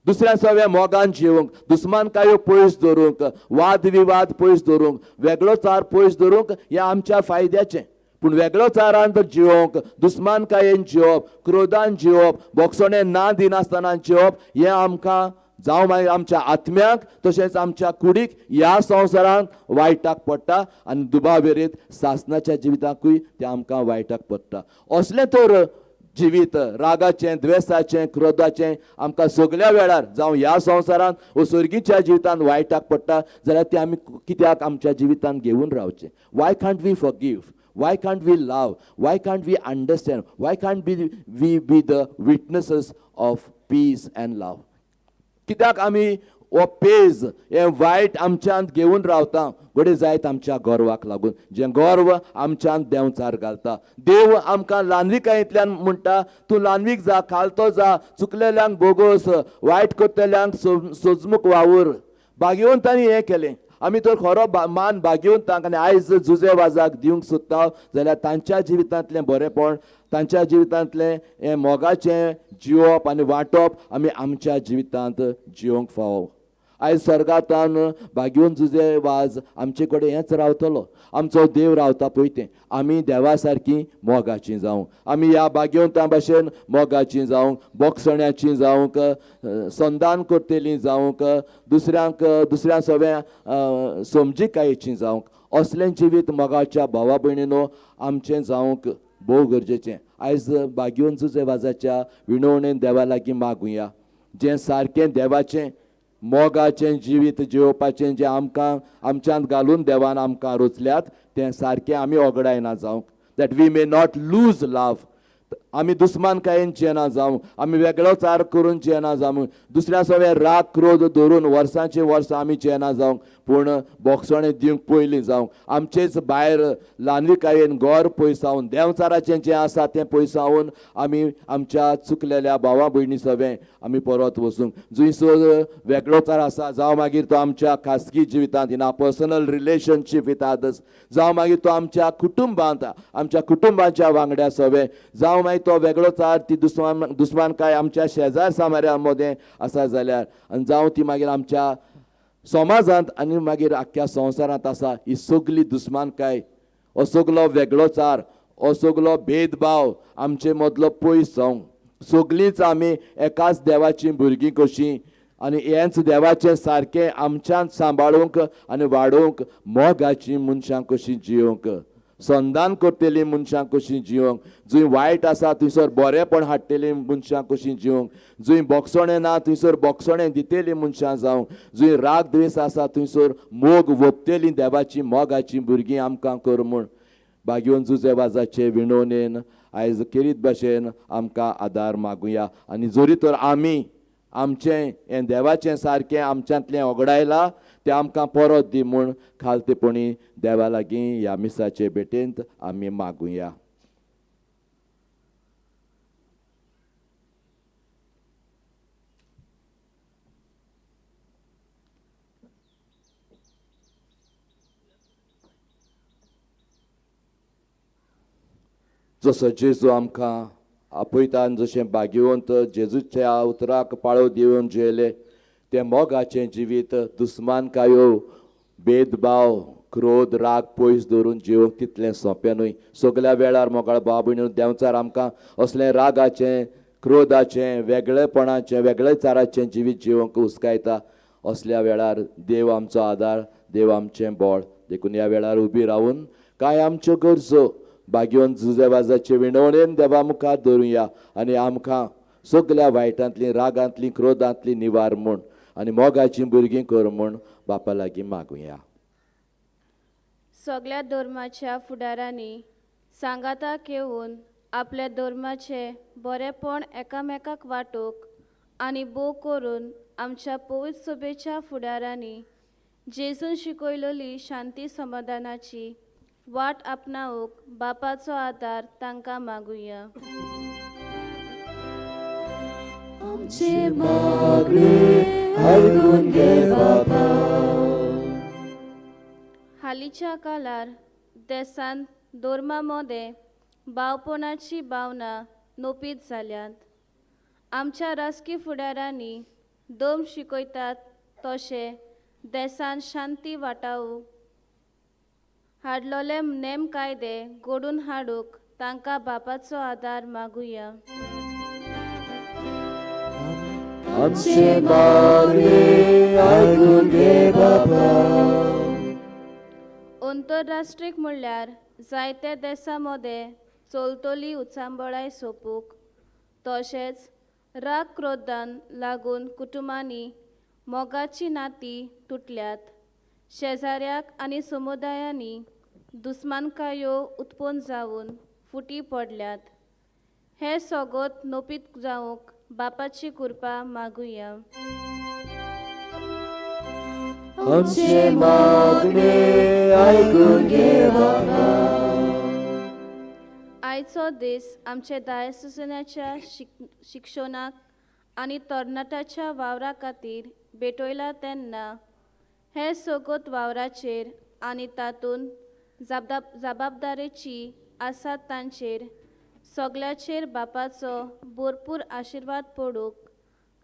दुसऱ्या सव्या मोगान जिवंक, दुस्मानकायो पयस दवरूंक, वाद विवाद पयस दवरूंक, वेगळो चार पयस दवरूंक हें आमच्या फायद्याचें. पूण वेगळो चारान तर जिवंक, दुस्मानकायेन जिवप, क्रोधान जिवप, बोगसणें ना दिनासतना जिवप हें आमकां जावं मागीर आमच्या आत्म्याक तशेंच आमच्या कुडीक ह्या संवसारांत वायटाक पडटा आनी दुबावेरीत सासणाच्या जिविताकूय तें आमकां वायटाक पडटा. असलें तर जिवीत रागाचें, द्वेसाचें, क्रोधाचें आमकां सगल्या वेळार जावं ह्या संवसारांत वो सर्गीच्या जिवितांत वायटाक पडटा जाल्यार तें आमी कित्याक आमच्या जिवितांत घेवन रावचें? Why can't we forgive? Why can't we love? Why can't we understand? Why can't we be the witnesses of peace and love? कित्याक आमी हो पेज हें वायट आमच्यांत घेवन रावता? घडये जायत आमच्या गर्वाक लागून, जें गर्व आमच्यांत देंवचार घालता. देव आमकां ल्हानविकायेंतल्यान म्हणटा, तूं ल्हानवीक जा, खालतो जा, चुकलेल्यांक बोगोस, वायट करतल्यांक सोजमूक वावूर. भाग्यवंतांनी हें केलें. आमी तर खरो मान भाग्यवंतांक आनी आयज जुजे वाजाक दिवंक सोदता जाल्यार तांच्या जिवितांतलें बरेंपण, तांच्या जिवितांतलें हें मोगाचें जिवप आनी वांटप आमी आमच्या जिवितांत जिवंक फावो. आयज स्वर्गांतान भाग्यवंत जुजे वाज आमचे कडेन हेंच रावतलो. आमचो देव रावता पळय तें आमी देवा सारकी मोगाचीं जावं, आमी ह्या भाग्यवंतां भाशेन मोगाचीं जावंक, बोगसण्याचीं जावंक, संदान करतलीं जावंक, दुसऱ्यांक दुसऱ्यां सगळ्यां समजिकायेचीं जावंक. असलें जिवीत मोगाच्या भावा भयणीनो आमचें जावंक भोव गरजेचें. आयज भाग्यवंत जुजे वाजाच्या विणवणेन देवा लागीं मागुया, जें सारकें देवाचें मोगाचें जिवीत जिवपाचें जें आमकां आमच्यांत घालून देवान आमकां रचल्यात तें सारकें आमी ओगडायना जावंक. That we may not lose love. आमी दुस्मानकायेन जियेना जावं, आमी वेगळोचार करून जियेना जावं, दुसऱ्या सगळें राग क्रोध धरून वर्सांची वर्सां आमी जियेना जावंक, पूण बोगसणें दिवंक पयलीं जावंक, आमचेच भायर ल्हानविकायेन गोर पयसावन देंवचाराचें जें आसा तें पयसावन आमी आमच्या चुकलेल्या भावा भयणी सगळें आमी परत वचूंक. जुंयसर वेगळोचार आसा, जावं मागीर तो आमच्या खासगी जिवितांत, in our personal relationship with others, जावं मागीर तो आमच्या कुटुंबांत, आमच्या कुटुंबाच्या वांगड्या सगळें, जावं मागीर तो वेगळोचार ती दुस्मानकाय आमच्या शेजार सामाऱ्या मदें आसा जाल्यार, आनी जावं ती मागीर आमच्या समाजांत आनी मागीर आख्ख्या संवसारांत आसा, ही सगली दुस्मानकाय, हो सगलो वेगळोचार, हो सगलो भेदभाव आमचे मदलो पयस जावंक. सगलींच आमी एकाच देवाचीं भुरगीं कशीं आनी हेंच देवाचें सारकें आमच्यांत सांबाळूंक आनी वाडोवंक मोगाचीं मनशां कशीं जियोवंक, संदान करतलीं मनशां कशीं जियोवंक, जंय वायट आसा थंयसर बरेंपण हाडटलीं मनशां कशीं जियोवंक, जंय बोगसणें ना थंयसर बोगसणें दितलीं मनशां जावंक, जंय राग द्वेस आसा थंयसर मोग वपतलीं देवाचीं मोगाचीं भुरगीं आमकां कर म्हूण भाग्यवंत जुजे वाजाचे विणवणेन आयज केरीत भाशेन आमकां आदार मागुया. आनी जरी तर आमी आमचें हें देवाचें सारकें आमच्यांतलें ओगडायलां तें आमकां परत दी म्हूण खालतेपणी देवा लागीं ह्या मिसाचे भेटेंत आमी मागुया. जसो जेजू आमकां आपयता आनी जशें भाग्यवंत जेजूच्या उतराक पाळो दिवन जियेले तें मोगाचें जिवीत दुस्मानकायो, भेदभाव, क्रोध, राग पयस दवरून जिवंक तितलें सोंपें न्हय. सगल्या वेळार मोगाळ भाव भयणी देंवचार आमकां असलें रागाचें, क्रोधाचें, वेगळेपणाचें, वेगळेचाराचें जिवीत जिवंक हुस्कायता. असल्या वेळार देव आमचो आदार, देव आमचें बळ. देखून ह्या वेळार उबी रावून कांय आमच्यो गरजो भाग्यवंत जुजे वाजाचे विणवणेन देवा मुखार धरुया आनी आमकां सगल्या वायटांतलीं, रागांतलीं, क्रोधांतलीं निवार म्हूण आनी मोगाचीं भुरगीं कर म्हूण बापा लागीं मागुया. सगल्या धर्माच्या फुडारांनी सांगाताक येवन आपल्या धर्माचें बरेंपण एकामेकाक वांटूंक आनी भोव करून आमच्या पवित्र सभेच्या फुडारांनी जेजून शिकयलेली शांती समाधानाची वाट आपणावंक बापाचो आदार तांकां मागुया. आमचे मागणे आयकून घे बाबा. हालींच्या काळार देशांत धर्मा मदें भावपणाची भावना नोपीत जाल्यात. आमच्या राजकी फुडारांनी दम शिकयतात तशें देशांत शांती वाटावूंक हाडलोले नेम कायदे घडोवन हाडूंक तांकां बापाचो आदार मागुया. आमचे मागणे आयकून घे बाबा. अंतरराष्ट्रीक म्हणल्यार जायत्या देसां मदें चलतली उचांबळाय सोंपूंक, तशेंच राग क्रोधान लागून कुटुंबांनी मोगाची नातीं तुटल्यात, शेजाऱ्याक आनी समुदायांनी दुस्मानकायो उत्पन्न जावन फुटी पडल्यात. हें सगोत नोपीत जावंक बापाची कृपा मागुया. आमचे मागणे आयकून घे बाबा. आयचो दीस आमचे दायसुसनाच्या शिक्षणाक आनी तरणाट्याच्या वावरा खातीर भेटयला तेन्ना हे सगोत वावराचेर आनी तातूंत जबाबदारेची आसात तांचेर सगळ्याचेर बापाचो भरपूर आशिर्वाद पडूंक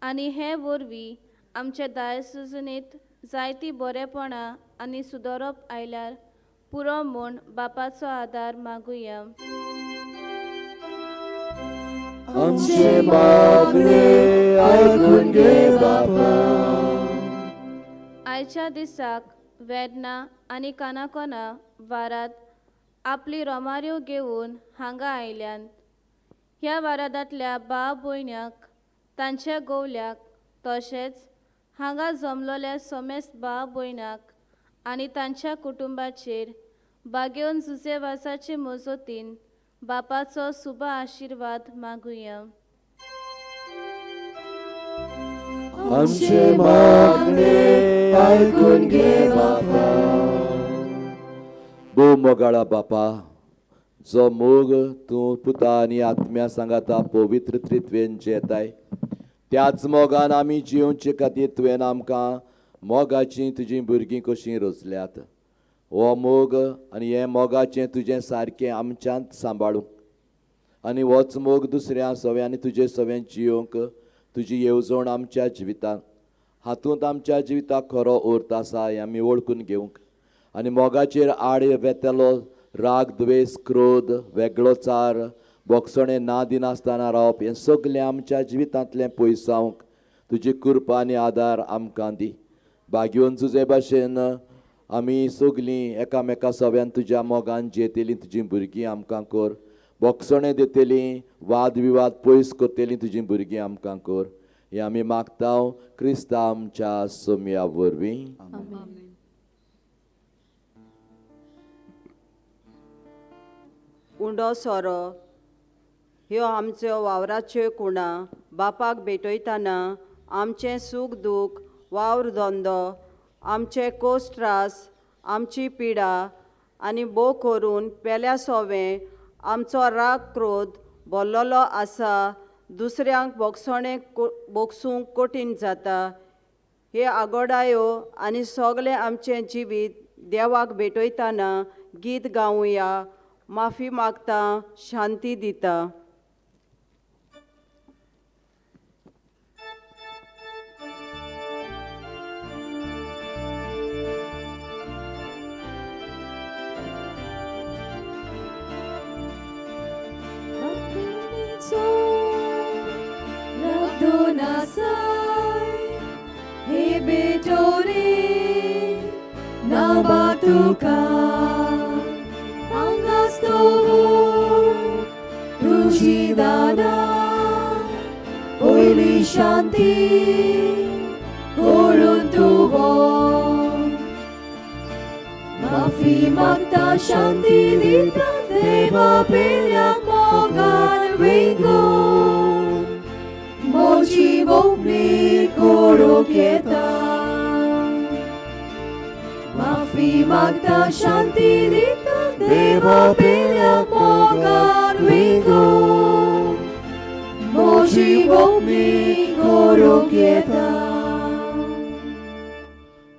आनी हे वरवीं आमचे दायसुजनेंत जायतीं बरेपणां आनी सुदरप आयल्यार पुरो म्हूण बापाचो आदार मागुया. आमचे मागणे आयकून घे बाबा. आयच्या दिसाक वेर्ना आनी कानाकोना वारात आपली रोमाऱ्यो घेवन हांगा आयल्यात. ह्या वारादांतल्या भाव भयण्याक तांच्या गोवल्याक तशेंच हांगा जमलोल्या समेस्त भाव भयणाक आनी तांच्या कुटुंबाचेर बागेवन जुजेवासाचे मजतीन बापाचो सुबा आशिर्वाद मागुया. आमचे मागणे आयकून घे बाबा. भोव मोगाळा बापा, जो मोग तूं पुता आनी आत्म्या सांगाता पवित्र त्रित्वेन जेताय, त्याच मोगान आमी जियोवचे खातीर तुवें आमकां मोगाचीं तुजीं भुरगीं कशीं रचल्यात. हो मोग आनी हें मोगाचें तुजें सारकें आमच्यांत सांबाळूंक आनी होच मोग दुसऱ्या सवें आनी तुजे सवें जियोवंक तुजी येवजण आमच्या जिवितांत, हातूंत आमच्या जिविताक खरो अर्थ आसा हें आमी वळखून घेवंक आनी मोगाचेर आड वेतलो राग, द्वेस, क्रोध, वेगळोचार, बोगसणें ना दिनासतना रावप हें सगलें आमच्या जिवितांतलें पयसावंक तुजी कृपा आनी आदार आमकां दी. बागेवन तुजे भाशेन आमी सगलीं एकामेका सव्यान तुज्या मोगान जियेतलीं तुजीं भुरगीं आमकां कर, बोगसणें दितलीं, वाद विवाद पयस करतलीं तुजीं भुरगीं आमकां कर. हें आमी मागता क्रिस्ता आमच्या सोम्या वरवीं. उंडो सोरो ह्यो आमच्यो वावराच्यो कुणा बापाक भेटयतना आमचें सूख दूख, वावर धंदो, आमचे कोस त्रास, आमची पिडा आनी भोव करून पेल्या सोवें आमचो राग क्रोध भरलेलो आसा, दुसऱ्यांक भोगसणें भोगसूंक कठीण जाता. हे आगोडायो आनी सगळें आमचें जिवीत देवाक भेटयतना गीत गावया, माफी मागता, शांती दिता. हे बेटोरे ना तुका हांगास्तोवो तुजी दाना पयली शांती करून तूं माफी मागता, शांती दिता देवा पेल्या मोगान वेंगोवन मोजी वोपली करूंक येता. माफी मागता, शांती दिता देवा पेल्या मोगान वेंगोवन मोजी वोपली करूंक येता.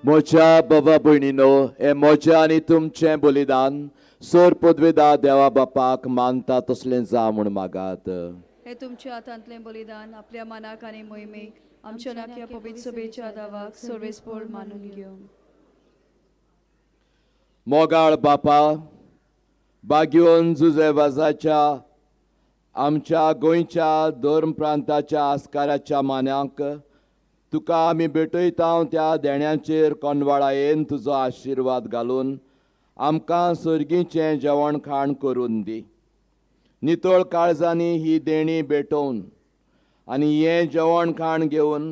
म्हज्या बाबा भयणीनो, हें म्हजें आनी तुमचें बलिदान सोर पदवेदा देवा बापाक मानता तसलें जावं म्हूण मागात. हे तुमच्या हातांतलें बलिदान आपल्या मनाक आनी मोहिमेक आमच्या नाक्या पवित्र सभेच्या दावाक सर्वेस्पोर मानून घेवं. मोगाळ बापा, बागयोन जुजे वाजाच्या आमच्या गोंयच्या धर्म प्रांताच्या आस्काराच्या मान्यांक तुका आमी भेटयता त्या देण्याचेर कोनवाळायेन तुजो आशिर्वाद घालून आमकां सर्गीचें जेवण खाण करून दी. नितळ काळजांनी ही देणी भेटोवन आनी हें जेवण खाण घेवन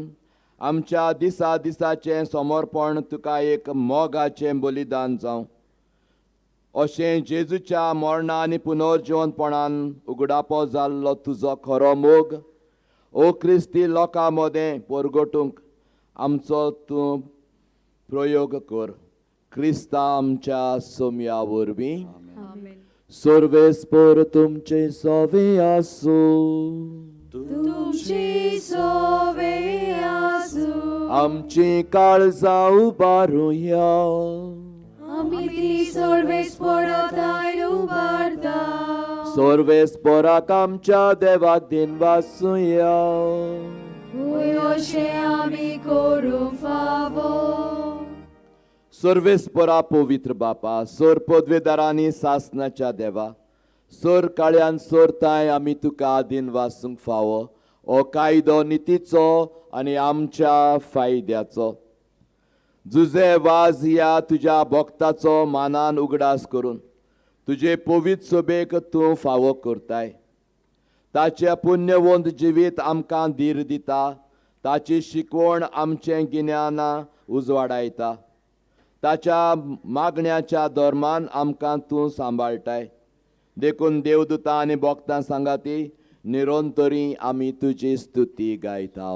आमच्या दिसा दिसाचें समर्पण तुका एक मोगाचें बलिदान जावं अशें जेजूच्या मरणा आनी पुनर्जिवनपणान उगडापो जाल्लो तुजो खरो मोग ओ क्रिस्ती लोकां मदें परगटूंक आमचो तूं प्रयोग कर. क्रिस्ता आमच्या सोम्या वरवीं. सर्वेस्पर तुमचे सोवे आसूं. तुमची सोवे आसूं. आमची काळजां उबारुया. आमी ती सर्वेस्पराताय उबारता. सर्वेस्पराक आमच्या देवाक दिनवासुया. हय अशें आमी करूंक फावो. सर्वेस्परा पवित्र बापा, सर पदवेदारांनी सासनाच्या देवा, सर काळ्यान सोरताय आमी तुका दिनवासूंक फावो हो कायदो नितीचो आनी आमच्या फायद्याचो. जुजे वाज ह्या तुज्या भक्ताचो मानान उगडास करून तुजे पवित्र सभेक तूं फावो करताय. ताचें पुण्यवंत जिवीत आमकां धीर दिता. ताची शिकवण आमचें गिन्याना उजवाडायता. ताच्या मागण्याच्या धर्मान आमकां तूं सांबाळटाय. देखून देवदूतां आनी भक्तां सांगाती निरंतरी आमी तुजी स्तुती गायता.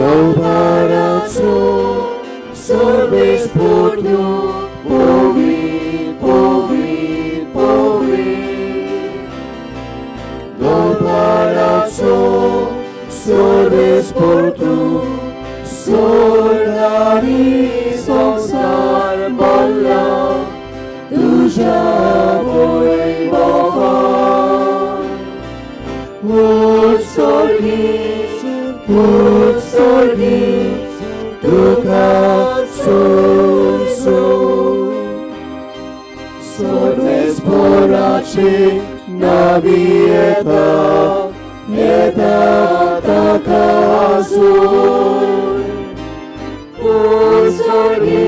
दवबाराचो सर्वेस्पर पवी पवी पवी. दवबाराचो सर्वेस्पर सोनारी संसार बोल्ला तुझ्या वैभवान. उत्सर्गी तुका सोयसो. सर्वेस्पराचे नावी येता येता ताका सोय. उत्सर्गी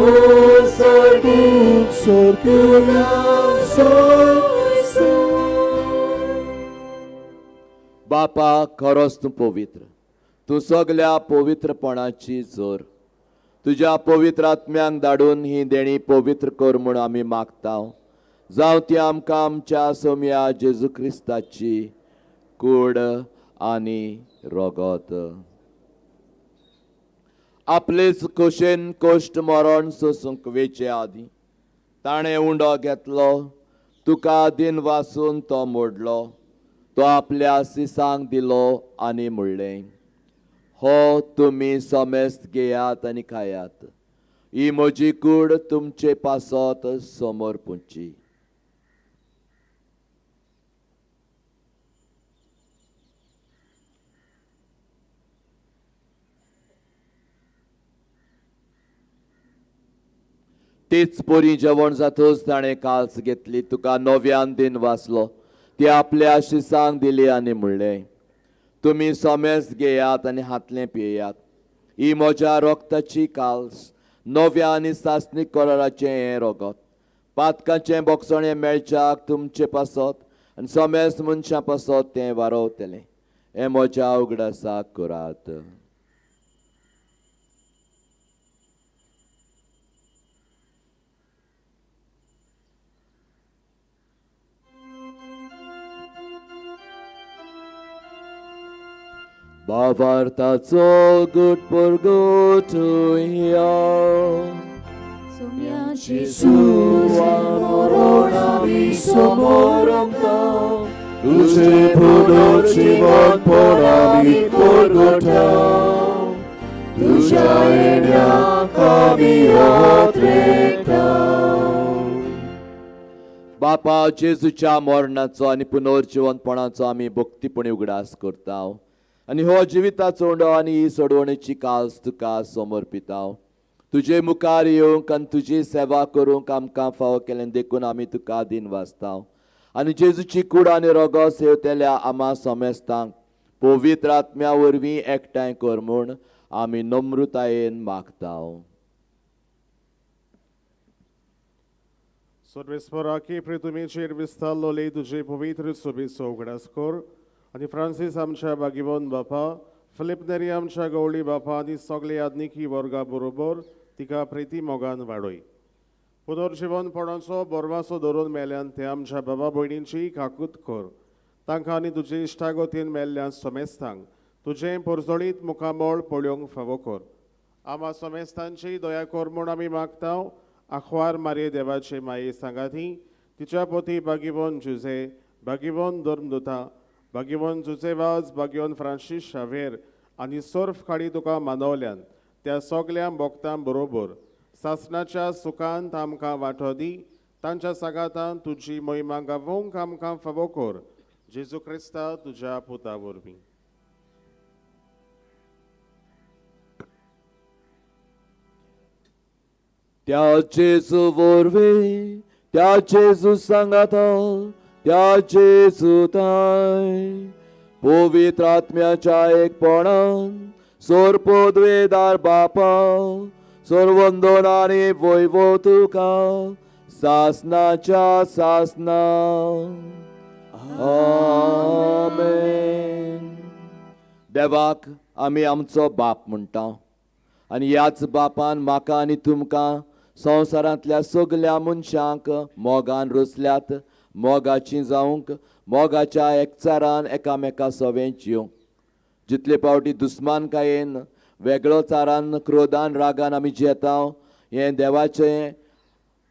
उत्सर्गी तुका सोयसो. बापा, खरोच तूं पवित्र, तूं सगल्या पवित्रपणाची जोर. तुज्या पवित्र आत्म्यांक धाडून ही देणी पवित्र कर म्हूण आमी मागता. जावं ती आमकां आमच्या सोम्या जेजू क्रिस्ताची कूड आनी रगत. आपलेच खोशेन कश्ट मरण सोसूंक वेचे आदीं ताणें उंडो घेतलो, तुका दिन वासून तो मोडलो, तो आपल्या सिसांक दिलो आनी म्हणलें, हो तुमी समेस्त घेयात आनी खायात. ही म्हजी कूड तुमचे पासत समोर पुंची. तेच परी जेवण जातच ताणें काल्स घेतली, तुका नव्यान दिन वाचलो, ती आपल्या शिसांक दिली आनी म्हणलें, तुमी समेस्त घेयात आनी हातलें पियेयात. ही म्हज्या रक्ताची काल्स, नव्या आनी सासणीक कराराचें हें रगत. पातकाचें बोगसणें मेळच्याक तुमचे पासत आनी समेस्त मनशां पासत तें वारवतलें. हें म्हज्या उगडासाक करात. भावार्थाचो गुट परगटुया. सोम्याची मरण आमी समोर तुझे पुनर्जीवनपण आमी परगटा. तुझ्या येण्याक आमी अत्रेकता. बापा, जेजूच्या मरणाचो आनी पुनर्जिवनपणाचो आमी भक्तीपणी उगडास करता आनी हो जिविताचो उंडो आनी ही सोडवणेची काल्स तुका समर्पिता. तुजे मुखार येवंक आनी तुजी सेवा करूंक आमकां फावो केलें देखून आमी तुका दिन वाचता. आनी जेजूची कूड आनी रोगो सेवतेल्या आमा सोमेस्तांक पवित्र आत्म्या वरवीं एकठांय कर म्हूण आमी नम्रतायेन मागता. सर्वेस्पराकी प्रितुमेचेर विस्तारलोले तुजे पवित्र सोबेचो उगडास कर आनी फ्रांसीस आमच्या बागिवन बापा, फिलीप नेरी आमच्या गवळी बापा आनी सगळे आदनिकी वर्गा बरोबर तिका प्रिती मोगान वाडय. पुनर्जिवनपणाचो बोरवासो धरून मेल्यान ते आमच्या बाबा भयणींची काकूत कर. तांकां आनी तुजे इश्टागतीन मेल्ल्या समेस्तांक तुजें परजळीत मुखामळ पळोवंक फावो कर. आमा समेस्तांची दया कर म्हूण आमी मागता. आखवार मारये देवाचे माये सांगाती तिच्या पोती बागिवन जुझे, बागिवन धर्मदुता, बागिवन जुझेवाज, बागिवन फ्रांसीस शावेर आनी सर्फ खाडी तुका मानवल्यान त्या सगल्या भक्तां बरोबर सासणाच्या सुखांत आमकां वांटो दी. तांच्या सांगातान तुजी महिमा गावोवंक आमकां फावो कर. जेजू क्रिस्ता तुज्या पुता वरवीं. त्या जेजू वरवीं, त्या जेजू सांगाता, त्या जेजू ताय पवित्र आत्म्याच्या एकपणान सोरपोदवेदार बापा सोरवंदन आनी वैभव तुका सासनाच्या सासना. आमेन. देवाक आमी आमचो बाप म्हणटा आनी ह्याच बापान म्हाका आनी तुमकां संवसारांतल्या सगल्या मनशांक मोगान रचल्यात, मोगाची जावंक, मोगाच्या एकचारान एकामेका सवें जिवंक. जितले पावटी दुस्मानकायेन, वेगळोचारान, क्रोधान, रागान आमी जियेता, हें देवाचें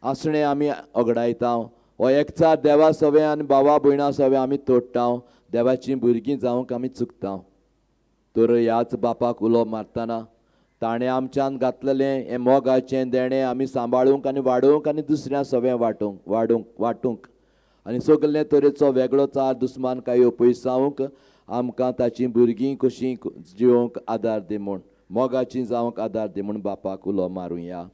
आसणें आमी अगडायता. हो एकचार देवा सवें आनी भावा भयणा सवें आमी तोडटा. देवाचीं भुरगीं जावंक आमी चुकता. तर ह्याच बापाक उलो मारतना ताणें आमच्यान घातलेलें हें मोगाचें देणें आमी सांबाळूंक आनी वाडोवंक आनी दुसऱ्या सवें वांटूंक वाडूंक वांटूंक आनी सगळे तरेचो वेगळोचार दुस्मानकायो पयसावंक आमकां ताचीं भुरगीं कशीं जिवोवंक आदार दी म्हूण, मोगाचीं जावंक आदार दी म्हूण बापाक उलो मारुया.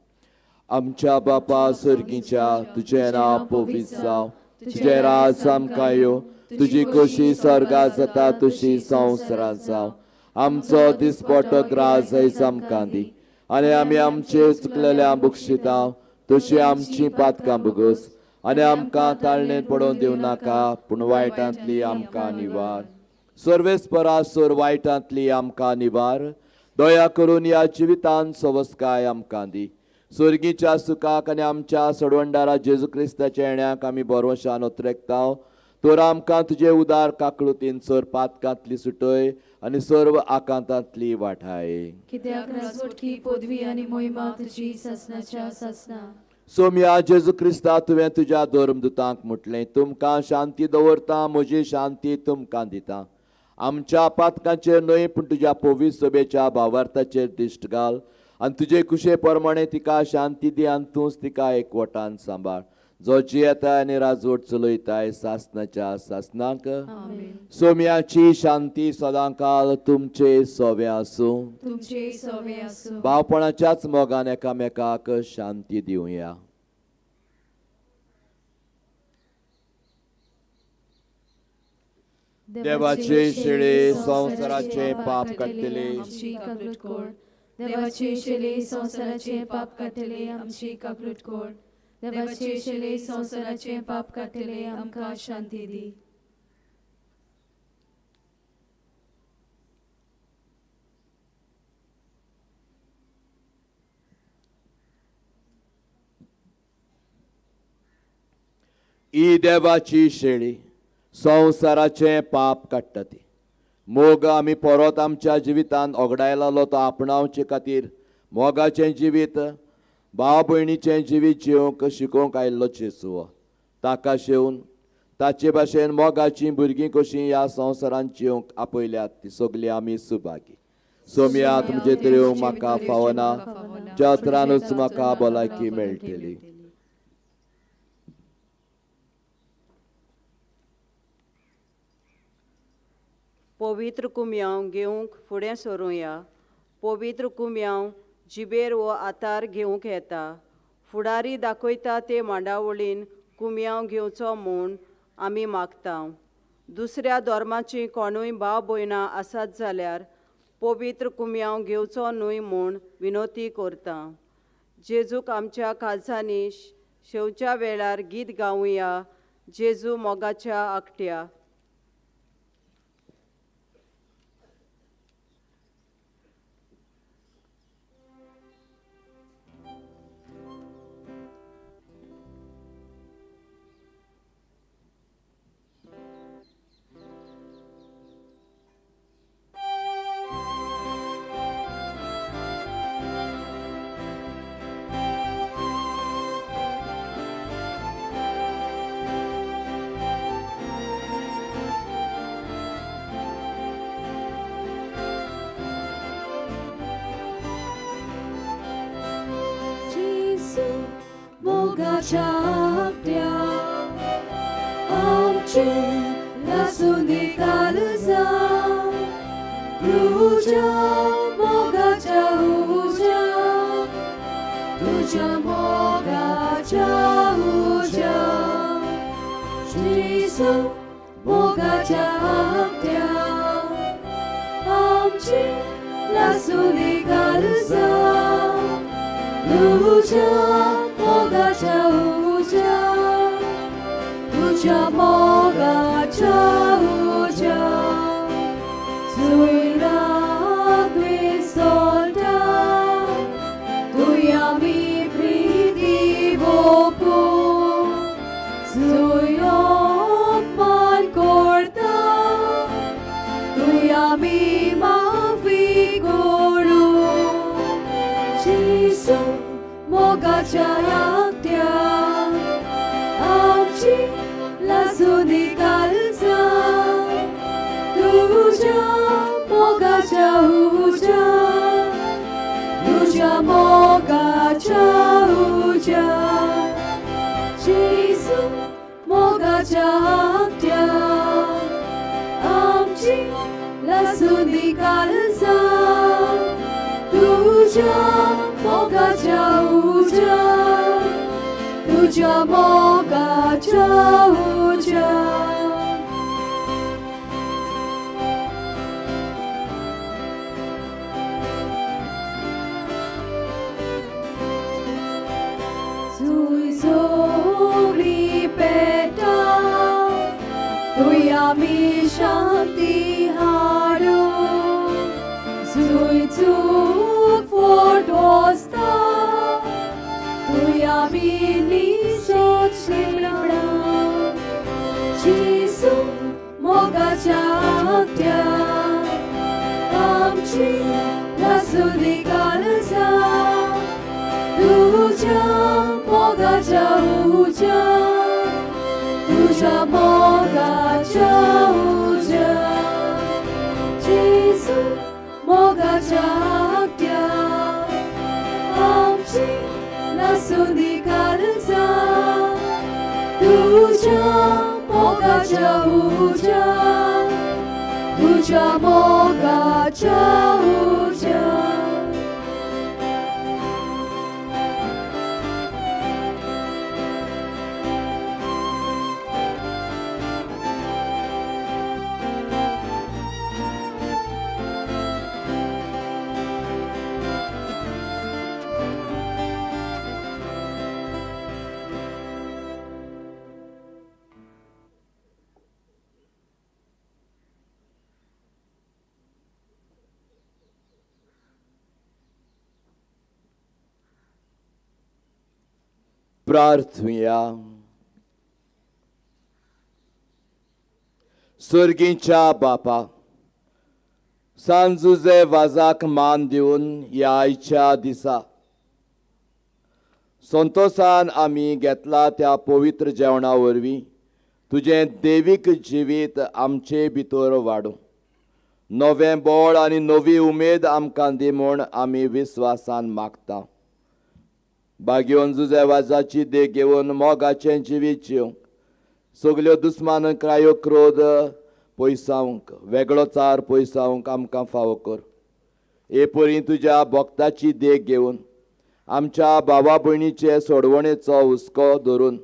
आमच्या बापा सर्गीच्या, तुजें नांव पवित्र जावं, तुजें राज आमकां यो, तुजी खोशी स्वर्गांत जाता तशी संवसारांत जावं. आमचो दिसपटो ग्रास आयज आमकां दी आनी आमी आमचे चुकलेल्या बक्षिता तशी आमची पातकां भोगोस आनी आमकां ताळणेंत पडोवन दिवं नाका, पूण वायटांतली आमकां निवार. सर्वेस्परा सोर वायटांतली आमकां निवार. दया करून ह्या जिवितान सवस्काय आमकां दी. स्वर्गीच्या सुखाक आनी आमच्या सडवंडारा जेजू क्रिस्ताच्या येण्याक आमी बरोशान ओतरेकता. तर आमकां तुजे उदार काकळुतीन सर पातकांतली सुटय आनी सर्व आकांतांतली वाठाय. कित्याक राजवटकी पदवी आनी मोहिमा तुजी सासनाच्या सासना. सोम्या जेजू क्रिस्ता, तुवें तुज्या धर्मदुतांक म्हटलें, तुमकां शांती दवरता, म्हजी शांती तुमकां दिता. आमच्या पातकांचेर न्हय पूण तुज्या पवित्र सभेच्या भावार्थाचेर दिश्ट घाल आनी तुजे कुशे प्रमाणे तिका शांती दी आनी तूंच तिका एकवटान सांबाळ, जो जियेता आनी राजवट चलयताय सासनाच्या सासनाक. सोम्याची शांती सदांकाल तुमचे सोवे आसूं. तुमचे सोवे आसूं. भावपणाच्याच मोगान एकामेकाक शांती दिवया. देवाचे शेळे संवसाराचे पाप काडटले, आमची काकलूट कोर. देवाचे शेळे संवसाराचे पाप काडटले, आमची काकलूट कोर. देवाचे शेळे संवसाराचे पाप काडटले, आमकां शांती दी. ही देवाची शेळी संवसाराचें पाप काडटा ती. मोग आमी परत आमच्या जिवितांत ओगडायलो तो आपणावचे खातीर मोगाचें जिवीत, भाव भयणीचें जिवीत जिवंक शिकोवंक आयिल्लो जेजू, ताका शेवून ताचे भाशेन मोगाचीं भुरगीं कशीं ह्या संवसारांत जिवंक आपयल्यात ती सगळीं आमी सुभागी. सोम्या तुमचे तरेव म्हाका फावना, ज्या उतरानूच म्हाका भलायकी मेळटली. पवित्र कुमयांव घेवंक फुडें सरुया. पवित्र कुमयांव जिबेर वो आतार घेवंक येता. फुडारी दाखयता ते मांडावळीन कुमयांव घेवचो म्हूण आमी मागता. दुसऱ्या धर्माची कोणूय भाव भयणां आसात जाल्यार पवित्र कुमयांव घेवचो न्हय म्हूण विनवती करता. जेजूक आमच्या काळजांनी शेवच्या वेळार गीत गावया, जेजू मोगाच्या आकट्या. मोगाच्या आमची लासूंदी काळजां, तुज्या मोगाच्या उज्या, तुज्या मोगाच्या उज्या, जेजू मोगाच्या आमची लासूंदी काळजां, तुज्या मोगाच्या उज्या, तुज्या मोगाच्या उज्या, सुयराक विसोलता, तुय आमी प्रिती वोपू, सुय अपमान करता, तुय आमी माफी करू, जेजू मोगाच्या आकट्या आमची लासूंदी काळजां, तुज्या मोगाच्या उज्या, तुज्या मोगाच्या उज्या, जेजू मोगाच्या आकट्या आमची लासूंदी काळजां, तुज्या मोगाच्या उज्या, तुज्या मोगाच्या उज्या. जुंय सगळीं पेटा, थंय आमी शांती हाडू, जुंय चूक फट वसता, थंय आमी निशेध शिंपडा, जेजू मोगाच्या आकट्या आमची लासूंदी काळजां, तुज्या मोगाच्या उज्या, तुज्या मोगाच्या उज्या, जेजू मोगाच्या आकट्या आमची लासूंदी काळजां, तुज्या मोगाच्या उज्या, तुज्या मोगाच्या उज्या. प्रार्थुया. स्वर्गीच्या बापा, सांजुजे वाजाक मान दिवन ह्या आयच्या दिसा संतोसान आमी घेतला त्या पवित्र जेवणा वरवीं तुजें देवीक जिवीत आमचे भितर वाडूं, नवें बळ आनी नवी उमेद आमकां दी म्हूण आमी विस्वासान मागता. बागेवन जुजे वाजाची देख घेवन मोगाचें जिवीत जिवंक, सगल्यो दुस्मान क्रायो क्रोध पयसावंक, वेगळो चार पयसावंक आमकां फावो कर. हे परी तुज्या भक्ताची देख घेवन आमच्या भावा भयणीचे सोडवणेचो हुस्को धरून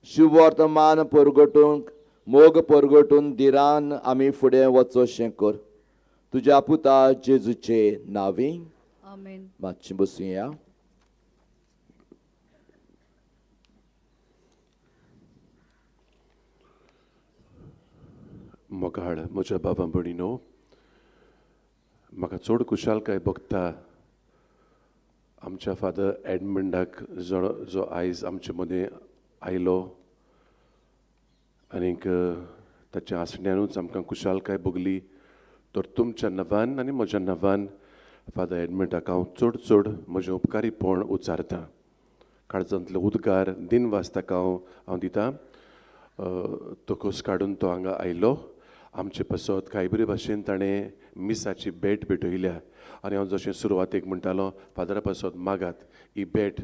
शुभवर्तमान परगटूंक मोग परगटून धिरान आमी फुडें वचोशें कर. तुज्या पुता जेजूचे नांवी आमेन. मातशें बसुया. मोगाळ म्हज्या बाबा भयणीनो, म्हाका चड खुशालकाय भोगता आमच्या फादर एडमंडाक जो जो आयज आमचे मदें आयलो आनीक ताच्या आसण्यानूच आमकां खुशालकाय भोगली. तर तुमच्या नांवान आनी म्हज्या नांवान फादर एडमंडाक हांव चड चड म्हजें उपकारीपण उच्चारतां. काळजांतले उद्गार दिनवास ताका हांव दितां. तो खोस काडून तो हांगा आयलो आमचे पासत. कांय बरे भाशेन ताणें मिसाची भेट भेटयल्या आनी हांव जशें सुरवातेक म्हणटालो, फादरा पासत मागात ही भेट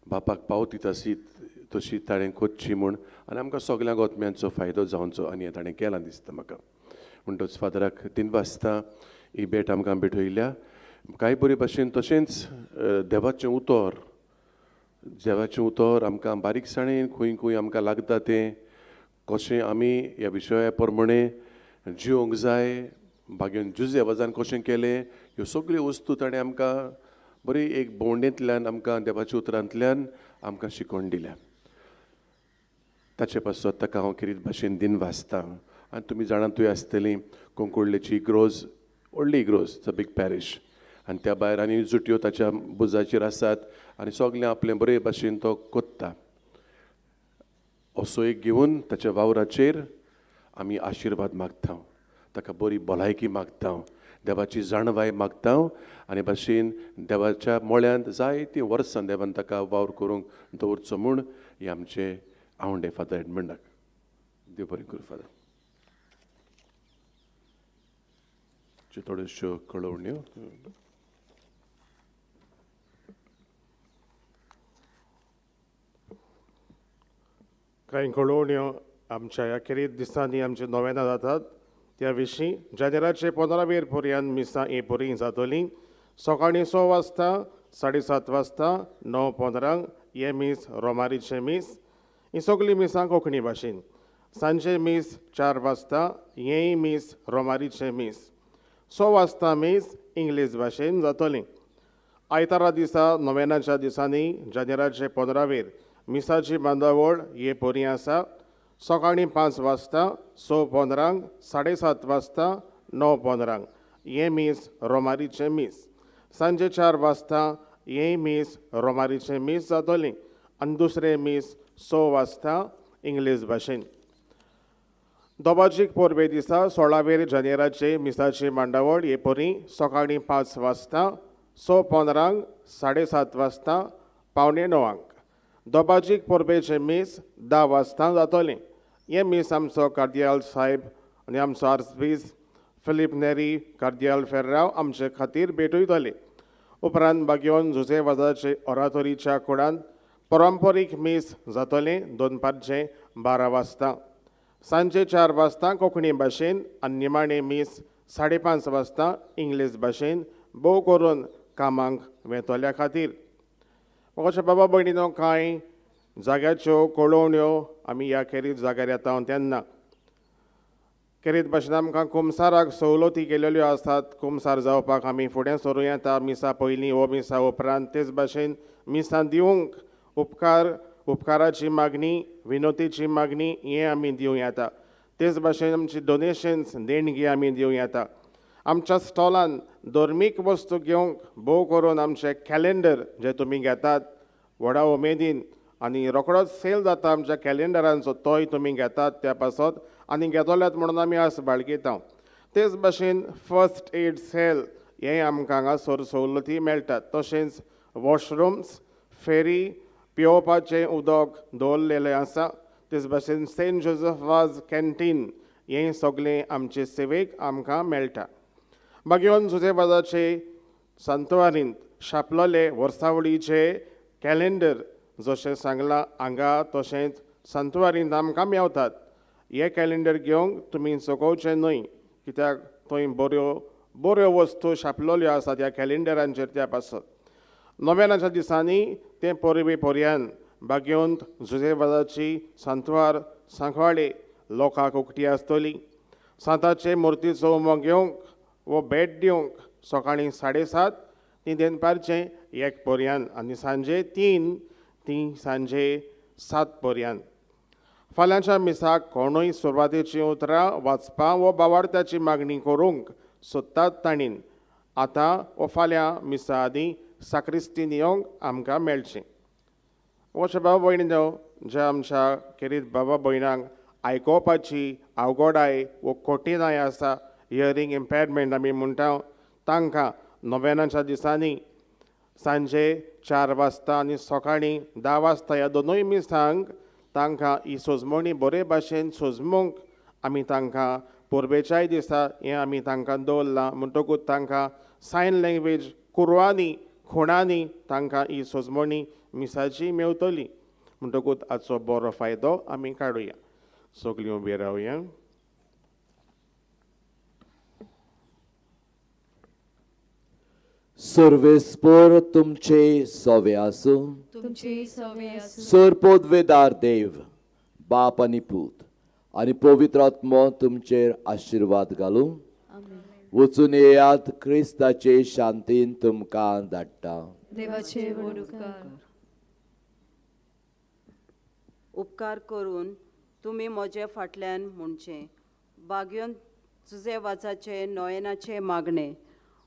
बापाक पावती तशी तशी ताणें करची म्हूण आनी आमकां सगळ्या गोतम्यांचो फायदो जावचो आनी हें ताणें केलां दिसता म्हाका. म्हणटच फादराक दिनवासता ही भेट आमकां भेटयल्या. कांय बरे भाशेन तशेंच देवाचें उतर, देवाचें उतर आमकां बारीकसाणेन खंय खंय आमकां लागता तें कशें आमी ह्या विशया प्रमाणें जिवंक जाय, बागेन जुजे आवाजान कशें केलें, ह्यो सगळ्यो वस्तू ताणें आमकां बरी एक भोंवडेंतल्यान आमकां देवाच्या उतरांतल्यान आमकां शिकोवन दिल्या. ताचे पासत ताका हांव खेरीत भाशेन दिनवासतां. आनी तुमी जाणातूय आसतलीं कुंकळ्ळेची इग्रोज व्हडली इग्रोज, it's a big parish आनी त्या भायर आनी जुटयो ताच्या बुजाचेर आसात आनी सगळें आपलें बरे भाशेन तो कोत्ता. असो एक घेवन ताच्या वावराचेर आमी आशिर्वाद मागता, ताका बरी भलायकी मागता, देवाची जाणवाय मागता आनी भाशेन देवाच्या मोळ्यांत जायतीं वर्सां देवान ताका वावर करूंक दवरचो म्हूण हे आमचे आवंडे फादर एडमंडाक. देव बरें करूं फादर. थोड्योश्यो कळोवण्यो. कांय कळोवण्यो आमच्या ह्या खेरीत दिसांनी आमचे नोवेनां जातात त्या विशीं. जानेराचे 15वेर पर्यंत मिसां ही परी जातली. सकाळीं 6 वाजता, 7:30 वाजता, 9:15 हे मीस रोमारीचें मीस. ही सगळीं मिसां कोंकणी भाशेन. सांजे मीस 4 वाजता, हेंय मीस रोमारीचें मीस. 6 वाजता मीस इंग्लीश भाशेन जातली. आयतारा दिसा नोवेनाच्या दिसांनी जानेराचे 15वेर मिसाची बांदावळ हे परी आसा. सकाळीं 5 वाजता, 6:15, 7:30 वाजता, 9:15 हें मीस रोमारीचें मीस. सांजे 4 वाजता हें मीस रोमारीचें मीस जातलें आनी दुसरें मीस 6 वाजता इंग्लीश भाशेन. दोबाजीक परबे दिसा 16वेर जानेराचे मिसाची मांडावळ हे परी. सकाळीं 5 वाजता, 6:15, 7:30 वाजता, 8:45. दोबाजीक परबेचें मीस 10 वाजता जातलें. हें मीस आमचो कार्दियाल साहेब आनी आमचो आर्चबीस फिलीप नेरी कार्दियाल फेर्राव आमचे खातीर भेटयतले. उपरांत बागयोन जुजे वाजाचे ओरातोरीच्या कुडांत परंपरीक मीस जातलें दनपारचें 12 वाजता. सांजे 4 वाजता कोंकणी भाशेन आनी निमाणें मीस 5:30 वाजता इंग्लीश भाशेन, भोव करून कामांक वेतल्या खातीर. म्हाका बाबा भयणीनो, कांय जाग्याच्यो कळोवण्यो आमी ह्या खेरीत जाग्यार येता तेन्ना खेरीत भाशेन आमकां कुमसाराक सवलती केलेल्यो आसात. कुमसार जावपाक आमी फुडें सरूं येता मिसा पयलीं वो मिसा उपरांत. तेच भाशेन मिसां दिवंक उपकार, उपकाराची मागणी, विनोतीची मागणी हें आमी दिवं येता. तेच भाशेन आमची डोनेशन्स देणगी आमी दिवं येता. आमच्या स्टॉलान धर्मीक वस्तू घेवंक भोव करून आमचें कॅलेंडर जे तुमी घेतात व्हडा उमेदीन आनी रोखडोच सेल जाता आमच्या कॅलेंडरांचो, तोय तुमी घेतात त्या पासत आनी घेतल्यात म्हणून आमी आस बाळगिता. तेच भाशेन फर्स्ट एड सेल हें आमकां हांगासर सवलती मेळटात. तशेंच वॉशरुम्स, फेरी, पिवपाचें उदक दवरलेलें आसा. तेच भाशेन सेंट जोजफ वाज कॅन्टीन हें सगळें आमचे सेवेक आमकां मेळटा. बागयोन जुजे वाजाचे सांतवारींत छापलेले वर्सावळीचे कॅलेंडर जशें सांगलां हांगा तशेंच सांतवारींत आमकां मेवतात. हे कॅलेंडर घेवंक तुमी चुकोवचें न्हय, कित्याक थंय बऱ्यो बऱ्यो वस्तू छापलेल्यो आसात ह्या कॅलेंडरांचेर त्या पासत. नोव्यानाच्या दिसांनी तें परबे पर्यान बागेवंत जुझेवाजाची सांतवार सांखवाळे लोकांक उकती आसतली. सांताचे मुर्तीचो उमो घेवंक वो भेट दिवंक सकाळीं 7:30 ती दनपारचें 1 पर्यान आनी सांजे 3 ती सांजे 7 पर्यान. फाल्यांच्या मिसाक कोणूय सुरवातेचीं उतरां वाचपा वो बावार्थाची मागणी करूंक सोदतात ताणीन आतां वो फाल्यां मिसा आदीं साक्रिस्तीन येवंक आमकां मेळचें. अशें बाबा भयणी ज्या आमच्या खेरीत बाबा भयणांक आयकोवपाची अवगडाय वो कठीणाय आसा, हियरींग इम्पेरमेंट आमी म्हणटा, तांकां नोव्यानाच्या दिसांनी सांजे 4 वाजता आनी सकाळीं 10 वाजता ह्या दोनूय मिसांक तांकां ही सोजमणी बरे भाशेन सोजमूंक आमी तांकां परबेच्याय दिसा हें आमी तांकां दवरलां. म्हणटकूच तांकां सायन लँग्वेज कुरवांनी खुणांनी तांकां ही सोजमणी मिसाची मेवतली. म्हणटकूच हाचो बरो फायदो आमी काडुया. सगळीं उबी रावया. सर्वेस्पर तुमचे सोवे आसूं. तुमचे सोवे आसूं. सरपोदवेदार देव बाप आनी पूत आनी पवित्र आत्मो तुमचेर आशिर्वाद घालूं. वचून येयात, क्रिस्ताचे शांतीन तुमकां धाडटा. देवाचे व्हड उपकार. उपकार करून तुमी म्हजे फाटल्यान म्हणचें बागयोन तुजे वाजाचे नोयनाचे मागणे.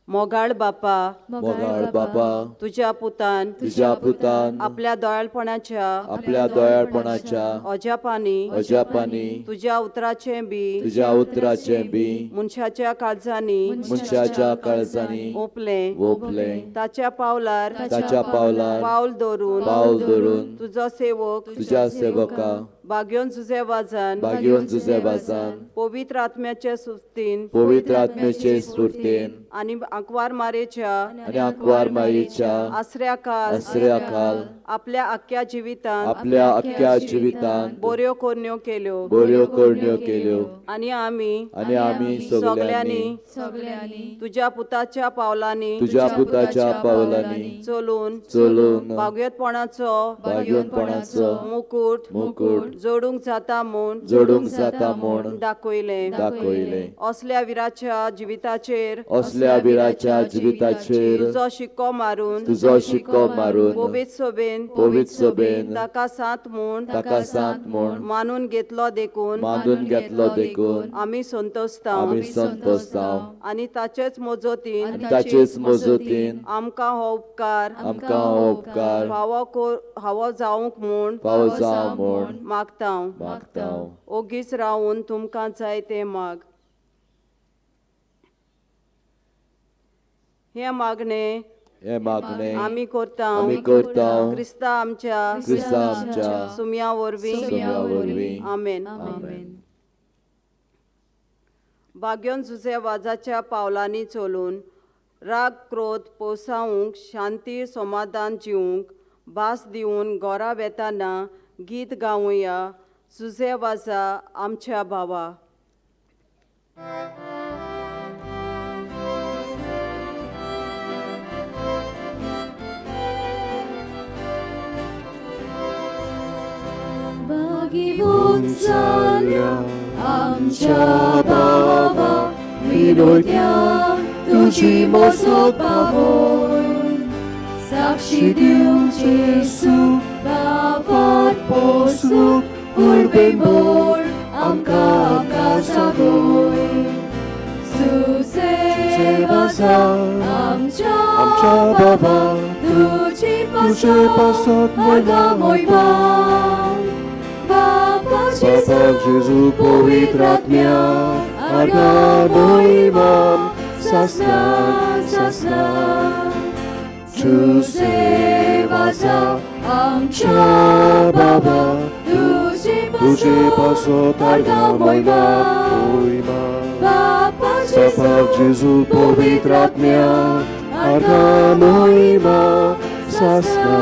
मोगाळ बापा, मोगाळ बापा, तुज्या पुतान, तुज्या पुतान आपल्या दयाळपणाच्या, आपल्या दयाळपणाच्या अजापांनी, अजापांनी तुज्या उतराचें बी, तुज्या उतराचें बी मनशाच्या काळजांनी, मनशाच्या काळजांनी ओंपलें, ओंपलें, ताच्या पावलार, ताच्या पावलार पावल दवरून, पावल दवरून तुजो सेवक, तुज्या सेवका बागयोन जुझे वाजान, बागयोन जुझे वाजान पवित्र आत्म्याचे सुस्तीन, पवित्र आत्म्याचे स्फूर्तीन आनी आंकवार मारेच्या, आनी आंकवार मायेच्या आसऱ्या काल, आसऱ्या काल आपल्या आख्या जिवितांत, आपल्या आख्या जिवितांत बऱ्यो करण्यो केल्यो, बऱ्यो करण्यो केल्यो आनी आमी, आनी आमी सगल्यांनी, सगल्यांनी तुज्या पुताच्या पावलांनी, तुज्या पुताच्या पावलांनी चलून, चलून बागयतपणाचो, बागयोनपणाचो मुकूट, मुकूट जोडूंक जाता म्हूण, जोडूंक जाता म्हूण दाखयलें, दाखयलें. असल्या विराच्या जिविताचेर, असल्या विराच्या जिविताचेर तुजो शिक्को मारून, तुजो शिक्को मारून पवित्र सभेन, पवित्र सभेन ताका सांत म्हूण, ताका सांत म्हूण मानून घेतलो देखून, मानून घेतलो देखून आमी संतोषता, आमी संतोषता आनी ताचेच मजतीन, आनी ताचेच मजतीन आमकां हो उपकार, आमकां हो उपकार फावो फावो जावंक म्हूण, फावो जावं म्हूण मागता, मागता. ओगीच रावून तुमकां जाय तें माग. हें मागणें, हें मागणें आमी करता, आमी करता क्रिस्ता आमच्या, क्रिस्ता आमच्या सुम्या वरवीं, सुम्या वरवीं. आमेन. आमेन. बागयोन जुझे वाजाच्या पावलांनी चलून राग क्रोध पोसावंक, शांती समाधान जिवंक भास दिवन गोरा वेताना गीत गावया. जुझे वाजा आमच्या भावा. बागीवून जाल्या आमच्या बाबा विनोद्या तुजी मोसोत पावोय, साक्षी दिवंक जेसू बाबात पोसूंक उर्बे मोर आमकां आमकां सागोय. सुसे वाजा आमच्या बाबा तुजी पासत आर्गां मोहिमा, बाबा जेजू पवित्र आत्म्या आर्गां मोहिमा सासना सासना. तुझे वाजा आमच्या बाबा तुजे पासत आर्गां मोहिमा, बाबा जेजू पवित्र आत्म्या आर्गां मोहिमा सासना